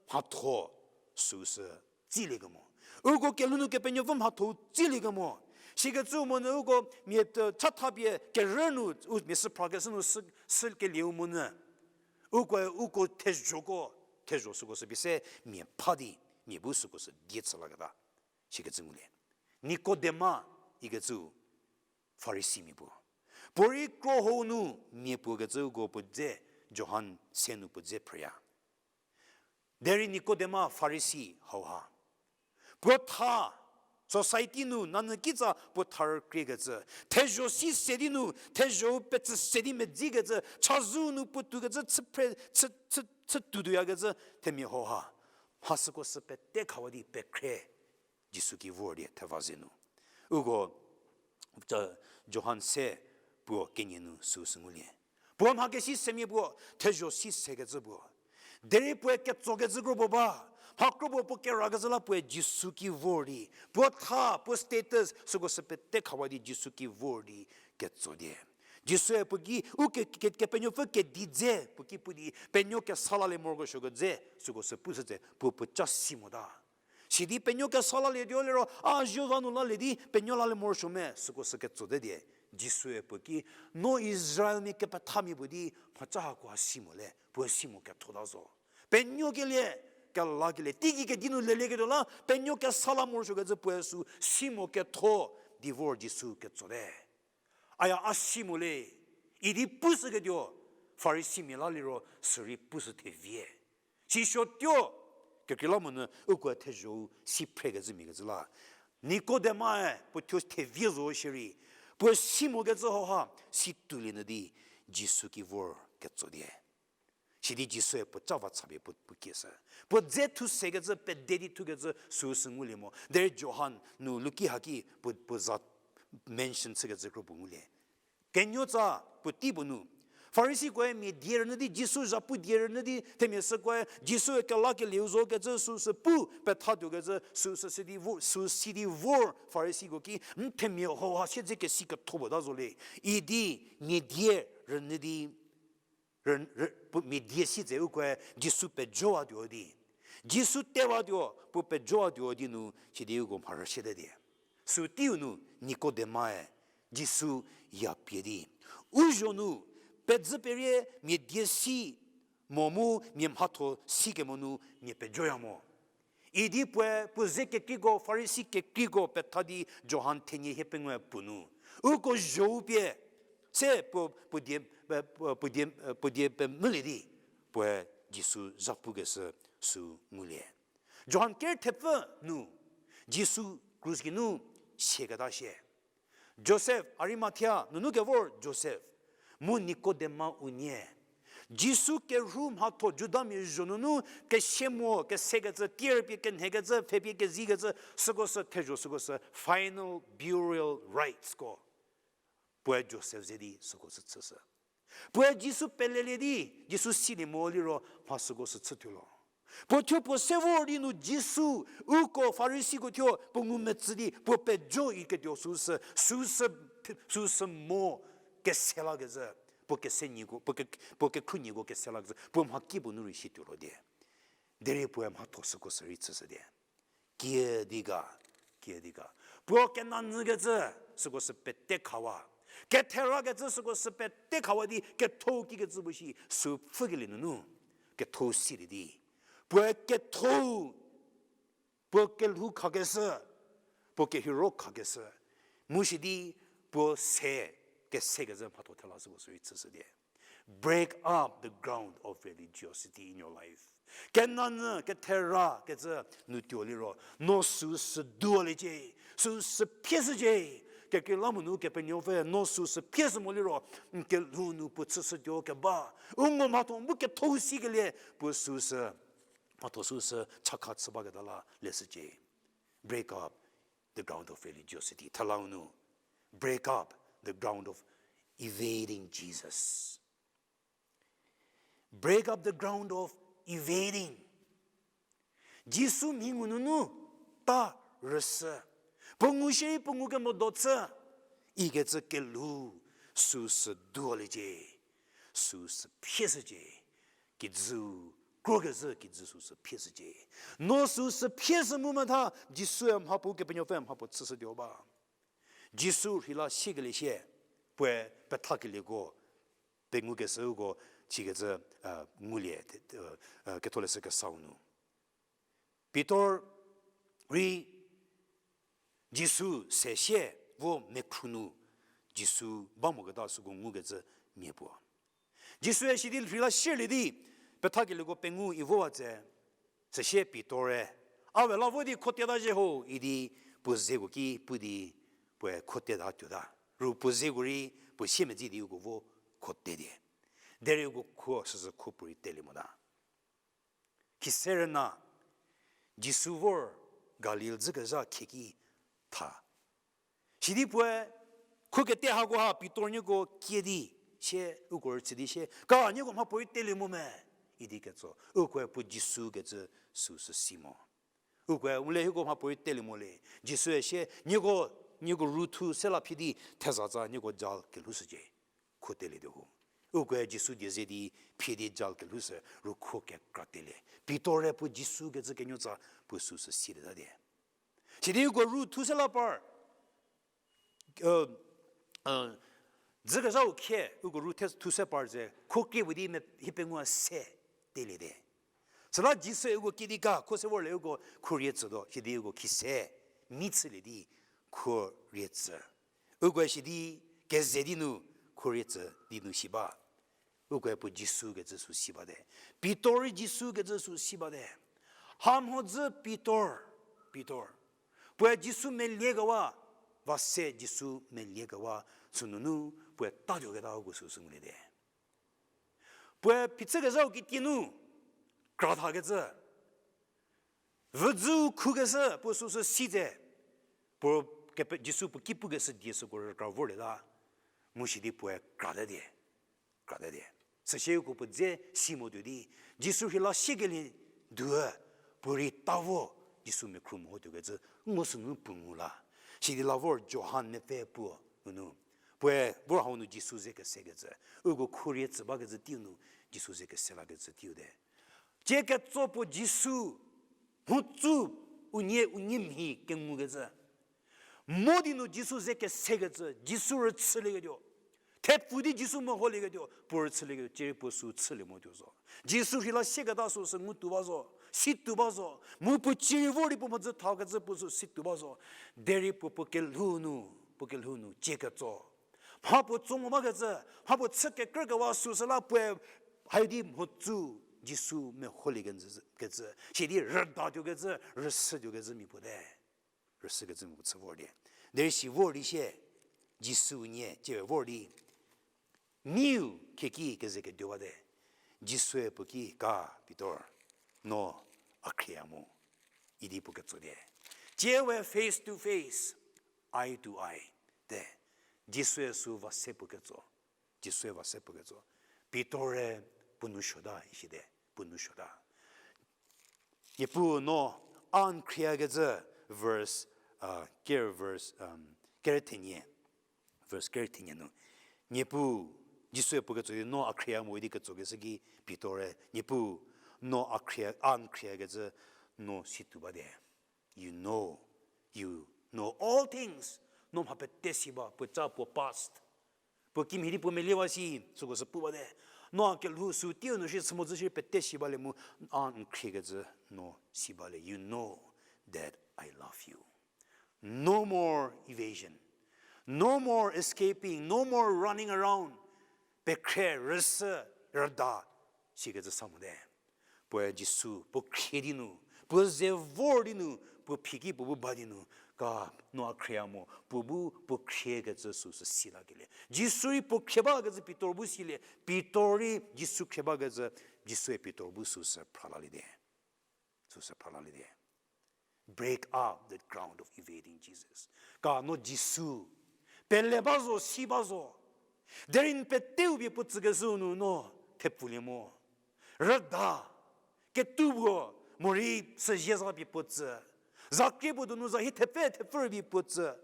mhatho süsü tsiliekemo. Uko kelhou nu Kepenuopfü mhatho-u tsiliekemo. Sikecü monyü uko mia, chathapie kerü nu, u mia süphrakeshü nu sü, sükelieu monyü, ukoe uko thezhoko, thezho süko sü pie se mia pha di, mia bu süko sü die chü laketa. Sikecü ngulie. Nikodema ikecü Farisimia puo. Puorei kro hou nu mia puo kecü uko puo dze, Johan se nu puo dze phrüya. Derei Nikodema Farisi hauha. Puo tha, society nu nanyü kitsa puo tha rükriekecü, thezho si se di nu, thezho-u petsü se di medzikecü, chazou nu puo toukecü, chü phre, chü, chü, chü toutouyakecü, themia hauha. Mha süko sü pete khawa di pekhre Jisu ki vor di theva ze nu. Uko, Johan se puo kenie nu süsü ngulie. Puo mha kesi semia puo, thezho si sekecü puo. Derei puoe ketsokecü kro puo ba, mha kro puo puo kerakecü la puoe Jisu ki vor di, puo tha, puo status, süko sü pete khawa di Jisu ki vor di ketso die. Jisue puo ki, u ke, ke, Kepenuopfü kedi dze puo ki pu di, penuo kesa lalie morokesuoko dze, süko sü pushü tse, puo puo ca si mota. Sidi penuo kesa lalietuo liro, a zho va nu lalie di, penuo lalie morosuo me, süko sü ketsote die. Jisue puo ki, no Israelmia kepethamia puo di, mhaca hako ha si mo le, puoe si mo kethota zo. Penuokelie, kelakelie, teigei kedi nu lelieketuo la, penuo kesa la morosuokecü puoe sü si mo ketho di vor Jisu ketsote. Aya a si mo le, idi pushüketuo, Farisimia la liro sürei pushü thevie. Sisho tuo, kekreilamonyü uko thezho-u si phrekecü mia kecü la. Nikodemae puo thuo thevie zo shierei, puo si mokecü hauha si tulie nyü di Jisu ki vor ketso die. Sidi Jisue puo ca va chapie puo, puo kieshü. Puo dze thu sekecü, pede di thukecü süu sü ngulie mo. Derei Johan nu Luki haki puo, puo za mention chükecü kro puo ngulie. Kenuotsa puotei puo nu, Farisikoe mia die rünyü di, Jisu zhapu die rünyü di, themia sükoe Jisue kelakelieu zokecü süu sü pu pethatuokecü süu sü si di vor, süu si di vor Farisiko ki, n themia hauha siedze kesi ketho puo ta zo le, idi mia die rünyü di, rü, rü, puo mia die si tse ukoe Jisu pejowatuo di. Jisu tewatuo, puo pejowatuo di nu, sidi uko mharüshie te die. Süu teiu nu Nikodemae Jisu ya pie di, u zho nu, pedzü perie mia die si mo mu mia mhatho sikemo nu mia pejoya mo. Idi puoe puo ze kekreiko, Farisi kekreiko petha di Johan thenie hie pengou puo nu, uko zho-u pie, se puo, puo die, puo die, puo die pemvülie di, puoe Jisu zhapukeshü süu ngulie. Johan ker thepfü nu, Jisu krus geinu siaketa shie. Josef, Arimathea nunu kevor Josef, mu Nikodema unie. Jisu kerhu mhatho Judamia zho nunu kesie mo, kesekecü, tier pie kenhekecü, pfhe pie kezikecü, süko sü thezho, süko sü final burial rites ko. Puoe Josef ze di süko sü chüshü. Puoe Jisu pelelie di, Jisu silie mo liro mha süko sü chütuo lo. Puo thuo puo se vor di nu Jisu, uko Farisiko thuo puo ngumetsü di, puo pejo iketuo süu sü, süu sü, süu sü mo kese lakecü, puo kese nieko, puo ke, puo kekhruohi nieko kese lakecü, puo mhakipuo nu rei situo lo die. Derei puoe mhatho süko sü rei chüshü die. Kiüdi ga, kiüdi ga. Puo kenanyükecü süko sü pete khawa. Ketherakecü süko sü pete khawa di ketho kikecü puo shi süu pfhükelie nunu. Ketho silie di. Puoe ketho, puo kelhou khakeshü, puo kehiro khakeshü. Mu shi di puo se, kesekecü mhatho thela süko sü rei chüshü die. Break up the ground of religiosity in your life. Kenanyü, kethera kecü nu tuo liro, no süu sü duoliecie, süu sü phieshücie. Kekreilamonyü Kepenuopfü no süu sü phieshü mo liro, n kelhou nu puo chüshütuo keba. U ngo mhatho bu ketho sikelie, puo süu sü, mhatho süu sü chakha chü baketa la leshücie. Break up the ground of religiosity. Thelau nu, break up the ground of evading Jesus. Break up the ground of evading. Jisu mhi ngu nunu ta rüsü. Puo ngu shierei puo ngu kemo do chü. Ikecü kelhou süu sü duoliecie. Süu sü phieshücie. Kijü, krokezhü kijü süu sü phieshücie. No süu sü phieshü mu metha, Jisue mhapuo, Kepenuopfü mhapuo chüshütuo ba. Jisu rheila siekelie sie, puoe pethakelieko, pengukeshüko, chikecü, ngulie, ketholeshü kesau nu. Pitor rei Jisu se sie vo mekhru nu Jisu ba moketa süko ngukecü mia puo. Jisue sidi rheila sielie di, pethakelieko pengu i vowa tse, süsie Pitor-e, a we la vo di khoteta zhie ho idi puo zeko ki pu di puoe khoteta tuota. Ru puo zeko rei puo siemedzi di uko vo khote die. Derei uko khuo süsü khuo puorei telie mota. Khise rüna, Jisu vor Galil dzükezha khieki tha. Sidi puoe, khuo kete hakoha Pitor nieko kie di sie, uko rüchü di sie, ka nieko mhapuorei telie mo me, idi ketso, ukoe puo Jisu kecü süu sü si mo. Ukoe, u le hieko mhapuorei telie mo le, Jisue sie, nieko, nieko ru thu se la phie di thezatsa nieko jal kelhoushücie. Khuo telie di ho. Ukoe Jisu die ze di phie di jal kelhoushü ru khuo kekra telie. Pitor-e puo Jisu kecü kenuotsa puo süu sü silieta die. Sidi uko ru thu se la par, dzükezhau khie uko ru the, thu se par ze khuo krie puo di me hie pengou se telie te. Süla Jisue uko kie di ka khuo se vorlie uko khuo rie tsütuo, sidi uko khise mi chülie di khuo rie tsü. Ukoe sidi keze di nu khuo rie tsü di nu si ba. Ukoe puo Jisu kecü sü si bate. Pitor rei Jisu kecü sü si bate. Ha mhodzü Pitor, Pitor. Puoe Jisu meliekewa, va se Jisu meliekewa, sünunu puoe tatuoketa uko süsü ngulie te. Puoe phichükezhau kitie nu, kra thakecü. Vüdzü khukeshü puo süsü si tse, puo kepe, Jisu puo ki pukeshü die süko rükra vorlieta, mu sidi puoe krate die, krate die. Süsie uko puo dze si mo tuo di, Jisu rheila siekelie due, puo rei ta vo, Jisu mekhru mehotuokecü, ngo sünu puo ngu la. Sidi la vor Johan mepfü puo nunu. Puoe vor hau nu Jisu ze kesekecü, uko khurie tsü bakecü teiu nu, Jisu ze kese lakecü teiu te. Tsie ketso puo Jisu, mhodzü unie, unie mhi kengukecü. Mo di nu Jisu ze kesekecü, Jisu rüchülieketuo. Thepfu di Jisu meholieketuo, puo rüchülieketuo, cierei puo sü chülie mo tuo zo. Jisu rheila sieketa süsü ngutuo ba zo, situo ba zo. Mu puo cierei vor di puo mhodzü thakecü puo sü situo ba zo. Derei puo, puo kelhou nu, puo kelhou nu tsie ketso. Mha puo tso mo bakecü, mha puo chü kekrükewa süsü la puoe, haidi mhodzü Jisu meholie kecü, sidi rüdatuokecü, rüsütuokecü mia puo te. Rüsükecü mia puo chü vor di. Derei si vor di sie, Jisu nie, tsie vor di. Miu khieki keze keduo bate. Jisue puo ki ka Pitor, no a khrieya mo. Idi puo ketso die. Tsie we face to face, eye to eye. Te. Jisue sü va se puo ketso. Jisue va se puo ketso. Pitor-e puo nou suota, isite, puo nou suota. Niepuu no a n khrieyakecü verse, uh, ker verse, um, ker thenie, verse ker thenie nu. Niepuu, Jisue puo ketso di no a khrieya mo idi ketsokeshü ki Pitor-e, Niepuu, no a khrie, a n khrieyakecü no situo bate. You know, you know all things. No mha pete si ba, puo ca puo past. Puo kimhie di puo meliewa si, süko sü pu bate. No a kelhou sü teiu nu shi chü mo zhü shi pete si balie mu, a n khriekecü no si balie. You know that I love you. No more evasion. No more escaping. No more running around. Pekhre, rüsü, rüda, sikecü sa mote. Puoe Jisu, puo khrie di nu, puo ze vor di nu, puo phiki puo bu ba di nu, ka no a khrieya mo, puo bu puo khriekecü süsü si lakelie. Jisu rei puo khrie bakecü Pitor bu silie, Pitor rei Jisu khrie bakecü, Jisue Pitor bu süsü phralalie te. Süsü phralalie te. Break up that ground of evading Jesus. Ka no Jisu, pele ba zo, si ba zo. Derei n peteu pie puo tsükeshü nu no thepfulie mo. Rüda, ketuo, morei süzie za pie puo tsü. Za krie puo donu za hie thepfü thepfü pie puo tsü.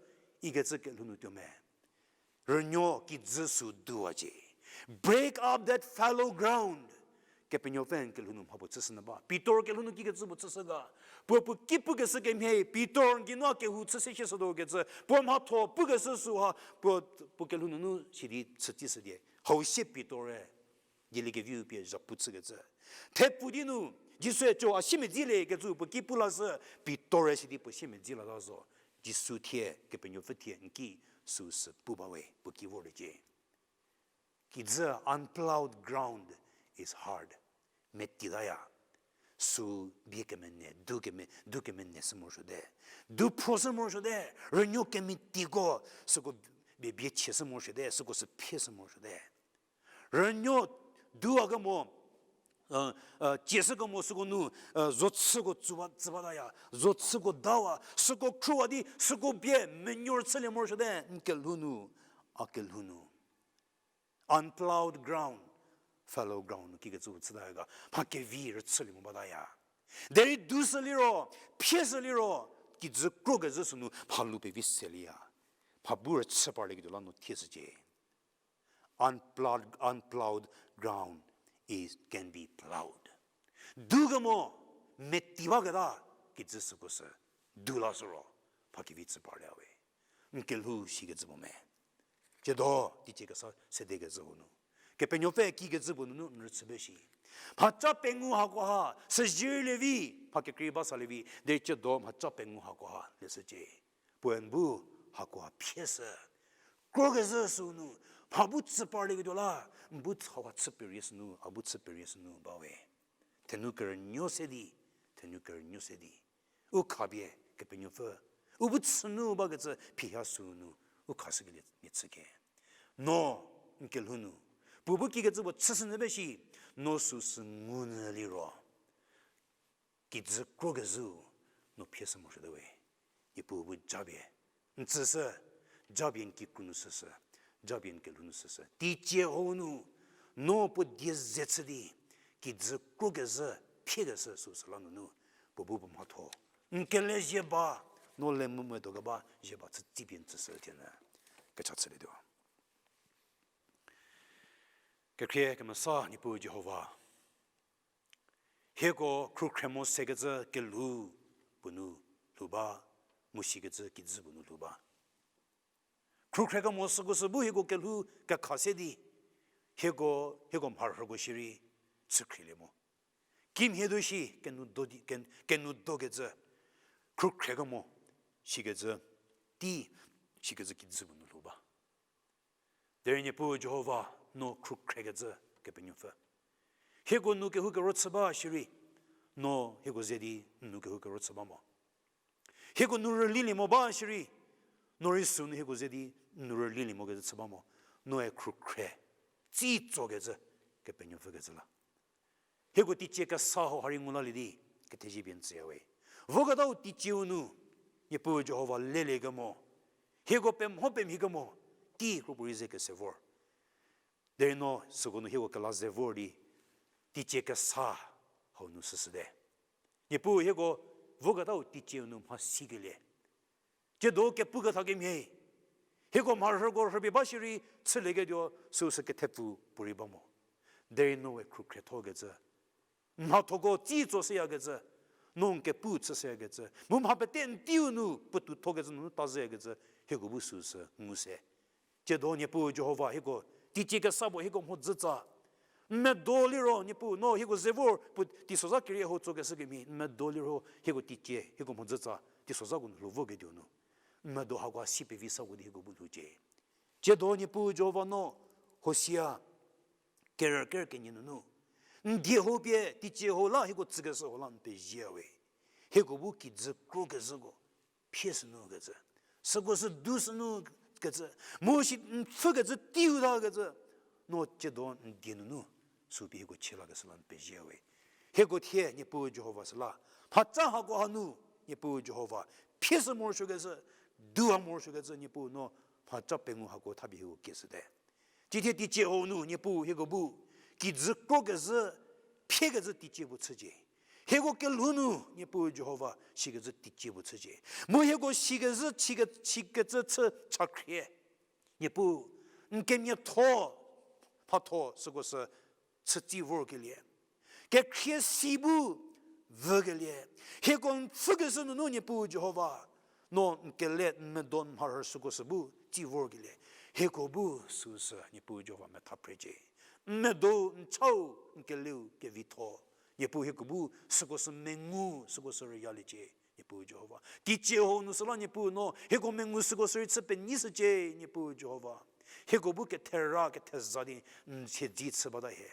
Ikecü kelhou nu tuo me. Rünuo kijü sü duwacie. Break up that fallow ground. Kepenuopfü n kelhou nu mha puo chüshü nyü ba. Pitor kelhou nu kikecü puo chüshü ga. Puo puo ki pukeshü kemhie, Pitor n geinu a kehou chü se shie shütuo kecü. Puo mhatho pukeshü süha, puo, puo kelhou nunu sidi chütishüdie. Hau sie Pitor-e dieliekeviu pie zhapu chükecü. Thepfu di nu, Jisue co a siemedzielie kecü puo ki pu lashü, Pitor-e sidi puo siemedzi lata zo. Jisu thie, Kepenuopfü thie n ki süsü pu bawe, puo ki vorliecie. Kijü unplowed ground is hard. Metitaya. Sü bie kemene, du keme, du kemene shü morosuote. Du phro shü morosuote. Rünuo kemetiko, süko bie, bie chie shü morosuote, süko sü phie shü morosuote. Rünuo du a kemo, uh, uh, cieshü kemo süko nu, uh, zotshüko tsüwa, tsüwataya, zotshüko dawa, süko khrüwa di, süko bie menuo chülie morosuote, n kelhou nu, a kelhou nu. Unplowed ground, fallow ground nu kikecü chütaya ga, mha kevi rüchülie mo bataya. Derei du shü liro, phie shü liro, kijü krokezhü sünu mha lu pevi selieya. Mha bu rüchü parlieketuo la no thieshücie. Unplowed, unplowed ground is, can be plowed. Du kemo, meti baketa, kijü süko sü, du lashü ro, mha kevi chü parlieya we. N kelhou sikecü puo me. Tsiedo, teicie kesa sedekecü puo nu. Kepenuopfü kikecü puo nunu n rüchü ba shi. Mhaca pengou hakoha, süzielie vi, mha kekrei ba salie vi, derei tsiedo mhaca pengou hakoha, leshücie. Puoe n bu hakoha phieshü. Krokezhü sünu, Mha bu tsü parlieketuo la, n bu thawa chü perie sünu, a bu chü perie sünu ba we. Thenu kerünuo se di, thenu kerünuo se di. U khapie Kepenuopfü, u bu chünu bakecü phiha sünu, u khashükelie mia chüke. No, n kelhou nu, puo bu kikecü puo chüshünyü ba shi, no süsü ngunyü liro. Kijü krokezhüu, no phie sü morosuote we. Niepuu bu japie n tsüshü, japie n kikru nu süsü, japie n kelhou nu süsü. Teicie hau nu, no puo die ze chü di, kijü krokezhü, phiekeshü süsü la nunu, puo bu puo mhatho. N kele zie ba, no le mu medo keba, zie ba chü tsipie n tsüshü thie nyü. Kecha chülietuo. Kekhrie kemesa Niepuu Jihova. Hieko khrukhre mo sekecü kelhou puo nu lhou ba, mu sikecü kijü puo nu lhou ba. Khrukhre kemo süko sü bu hieko kelhou kekha se di, hieko, hieko mharhüko shierei chükhrielie mo. Kimhie do shi kenu do di, ken-, kenu dokecü, khrukhre kemo sikecü, tei sikecü kijü puo nu lhou ba. Derei Niepuu Jihova, no khrukhrekecü Kepenuopfü. Hieko nu kehou kero chü ba shierei, no hieko ze di n nu kehou kero chü ba mo. Hieko nu rülilie mo ba shierei, no rei sünu hieko ze di n nu rülilie mokecü chü ba mo. Noe khrukhre, tsitsokecü Kepenuopfükecü la. Hieko teicie kesa hau ha rei ngu lalie di, kethezie pie n tsüya we. Voketau teicieu nu, Niepuu Jihova lelie kemo. Hieko pemho pemhie kemo, tei kropuorei ze kese vor. Derei no süko nu hieko kela ze vor di, teicie kesa hau nu süshüte. Niepuu hieko voketau teicieu nu mha sikelie. Tsiedo kepu ketha kemhie. Hieko mharhüko rhüpie ba shierei chülieketuo süsü kethepfu puorei ba mo. Derei no we khrukhre thokecü. Mhathoko tsitso shüyakecü. No n kepu chü shüyakecü. Mu mha pete n teiu nu puotou thokecü nunu ta zhüyakecü. Hieko bu süsü ngu se. Tsiedo Niepuu Jihova hieko, teicie kesa puo hieko mhodzütsa. N medo liro Niepuu no hieko ze vor puo teisozha kerie hau tsokeshü kemhie, n medo liro hieko teicie, hieko mhodzütsa, teisozhako nu lhou voketuo nu. N medo hako si pevi sako di hieko bu lhoucie. Tsiedo Niepuu Jihova no, Hosia, kerü ker kenie nunu. N die hau pie, teicie hau la, hieko tsükeshü hau la n pezie we. Hieko bu kijü krokezhüko phie sünu kecü. Süko sü du sünu kecü. Mu shi n pfhükecü teiu ta kecü. No tsiedo n die nunu. Sü pie hieko chie lakeshü la n pezie we. Hieko thie Niepuu Jihova süla. Mhaca hako hanu Niepuu Jihova. Phie sü morosuokecü. Du ha morosuokecü Niepuu no. Mhaca pengou hako thapie hieko kieshüte. Tsithie teicie hau nu Niepuu hieko bu. Kijü krokezhü, phiekecü teicie puo chücie. Hieko kelhou nu Niepuu Jihova sikecü teicie puo chücie. Mu hieko sikecü, sike-, sikecü chü chakhrie. Niepuu, n kemiatho, mhatho süko sü chütsi vorkelie. Kekhrie si bu vükelie. Hieko n pfhükeshü nunu Niepuu Jihova. No n kele n medo n mharhü süko sü bu tsi vorkelie. Hieko bu süsü Niepuu Jihova metha phrecie. N medo n chau n keleu kevitho. Niepuu hieko bu süko sü mengu süko sü rüyaliecie. Niepuu Jihova. Teicie hau nu süla Niepuu no hieko mengu süko sü rei chü penyishücie Niepuu Jihova. Hieko bu kethera ketheza di n siedzi chü bata hie.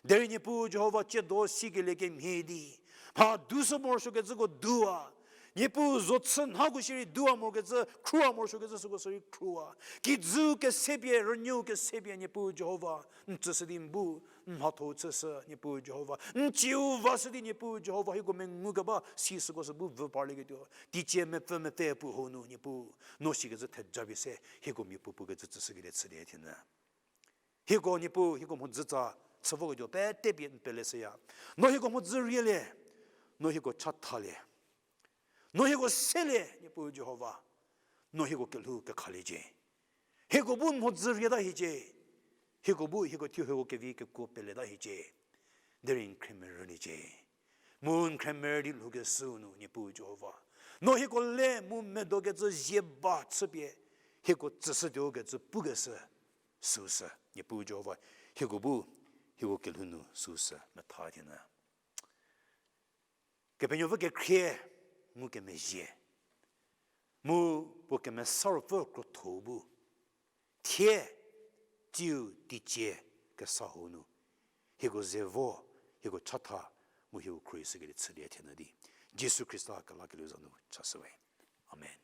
Derei Niepuu Jihova tsiedo sikelie kemhie di. Mha du sü morosuokecüko dua. Niepuu zo chü nhako shierei dua morosuokecü, khrua morosuokecü süko sü rei khrua. Kijü kesepie, rünyüu kesepie Niepuu Jihova. N tsüshü di n bu, n mhatho chüshü Niepuu Jihova. N cieu vashü di Niepuu Jihova hieko mengu keba si süko sü bu vü parlieketuo. Teicie mepfü mepfü puo hau nu Niepuu. No sikecü thejapie se, hieko mia puopuo kecü tsüshükelie chülie thie nyü. Hieko Niepuu, hieko mhodzütsa, chü voketuo pete pie n peleshüya. No hieko mhodzü rielie, no hieko chathalie. No hieko selie, Niepuu Jihova, no hieko kelhou kekhaliecie. Hieko bu mhodzü rieta hiecie. Hieko bu hieko thuo hieko kevi kekuo peleta hiecie. Derei n khremerüliecie. Mu n khremerü di lhoukeshüu nu, Niepuu Jihova. No hieko le mu medokecü zie ba chüpie, hieko tsüshütuo kecü pukeshü, süsü, Niepuu Jihova. Hieko bu, hieko kelhou nu, süsü, metha thie nyü. Kepenuopfü kekhrie ngukemezhie. Mu puo Kemesa Ruopfü krotho bu. Thie, tiu teicie kesa hau nu, hieko ze vo, hieko chatha, mu hieko khruohi shükelie chülie thenyü di, Jisu Khrista kelakelieu za nu chashüwe. Amen.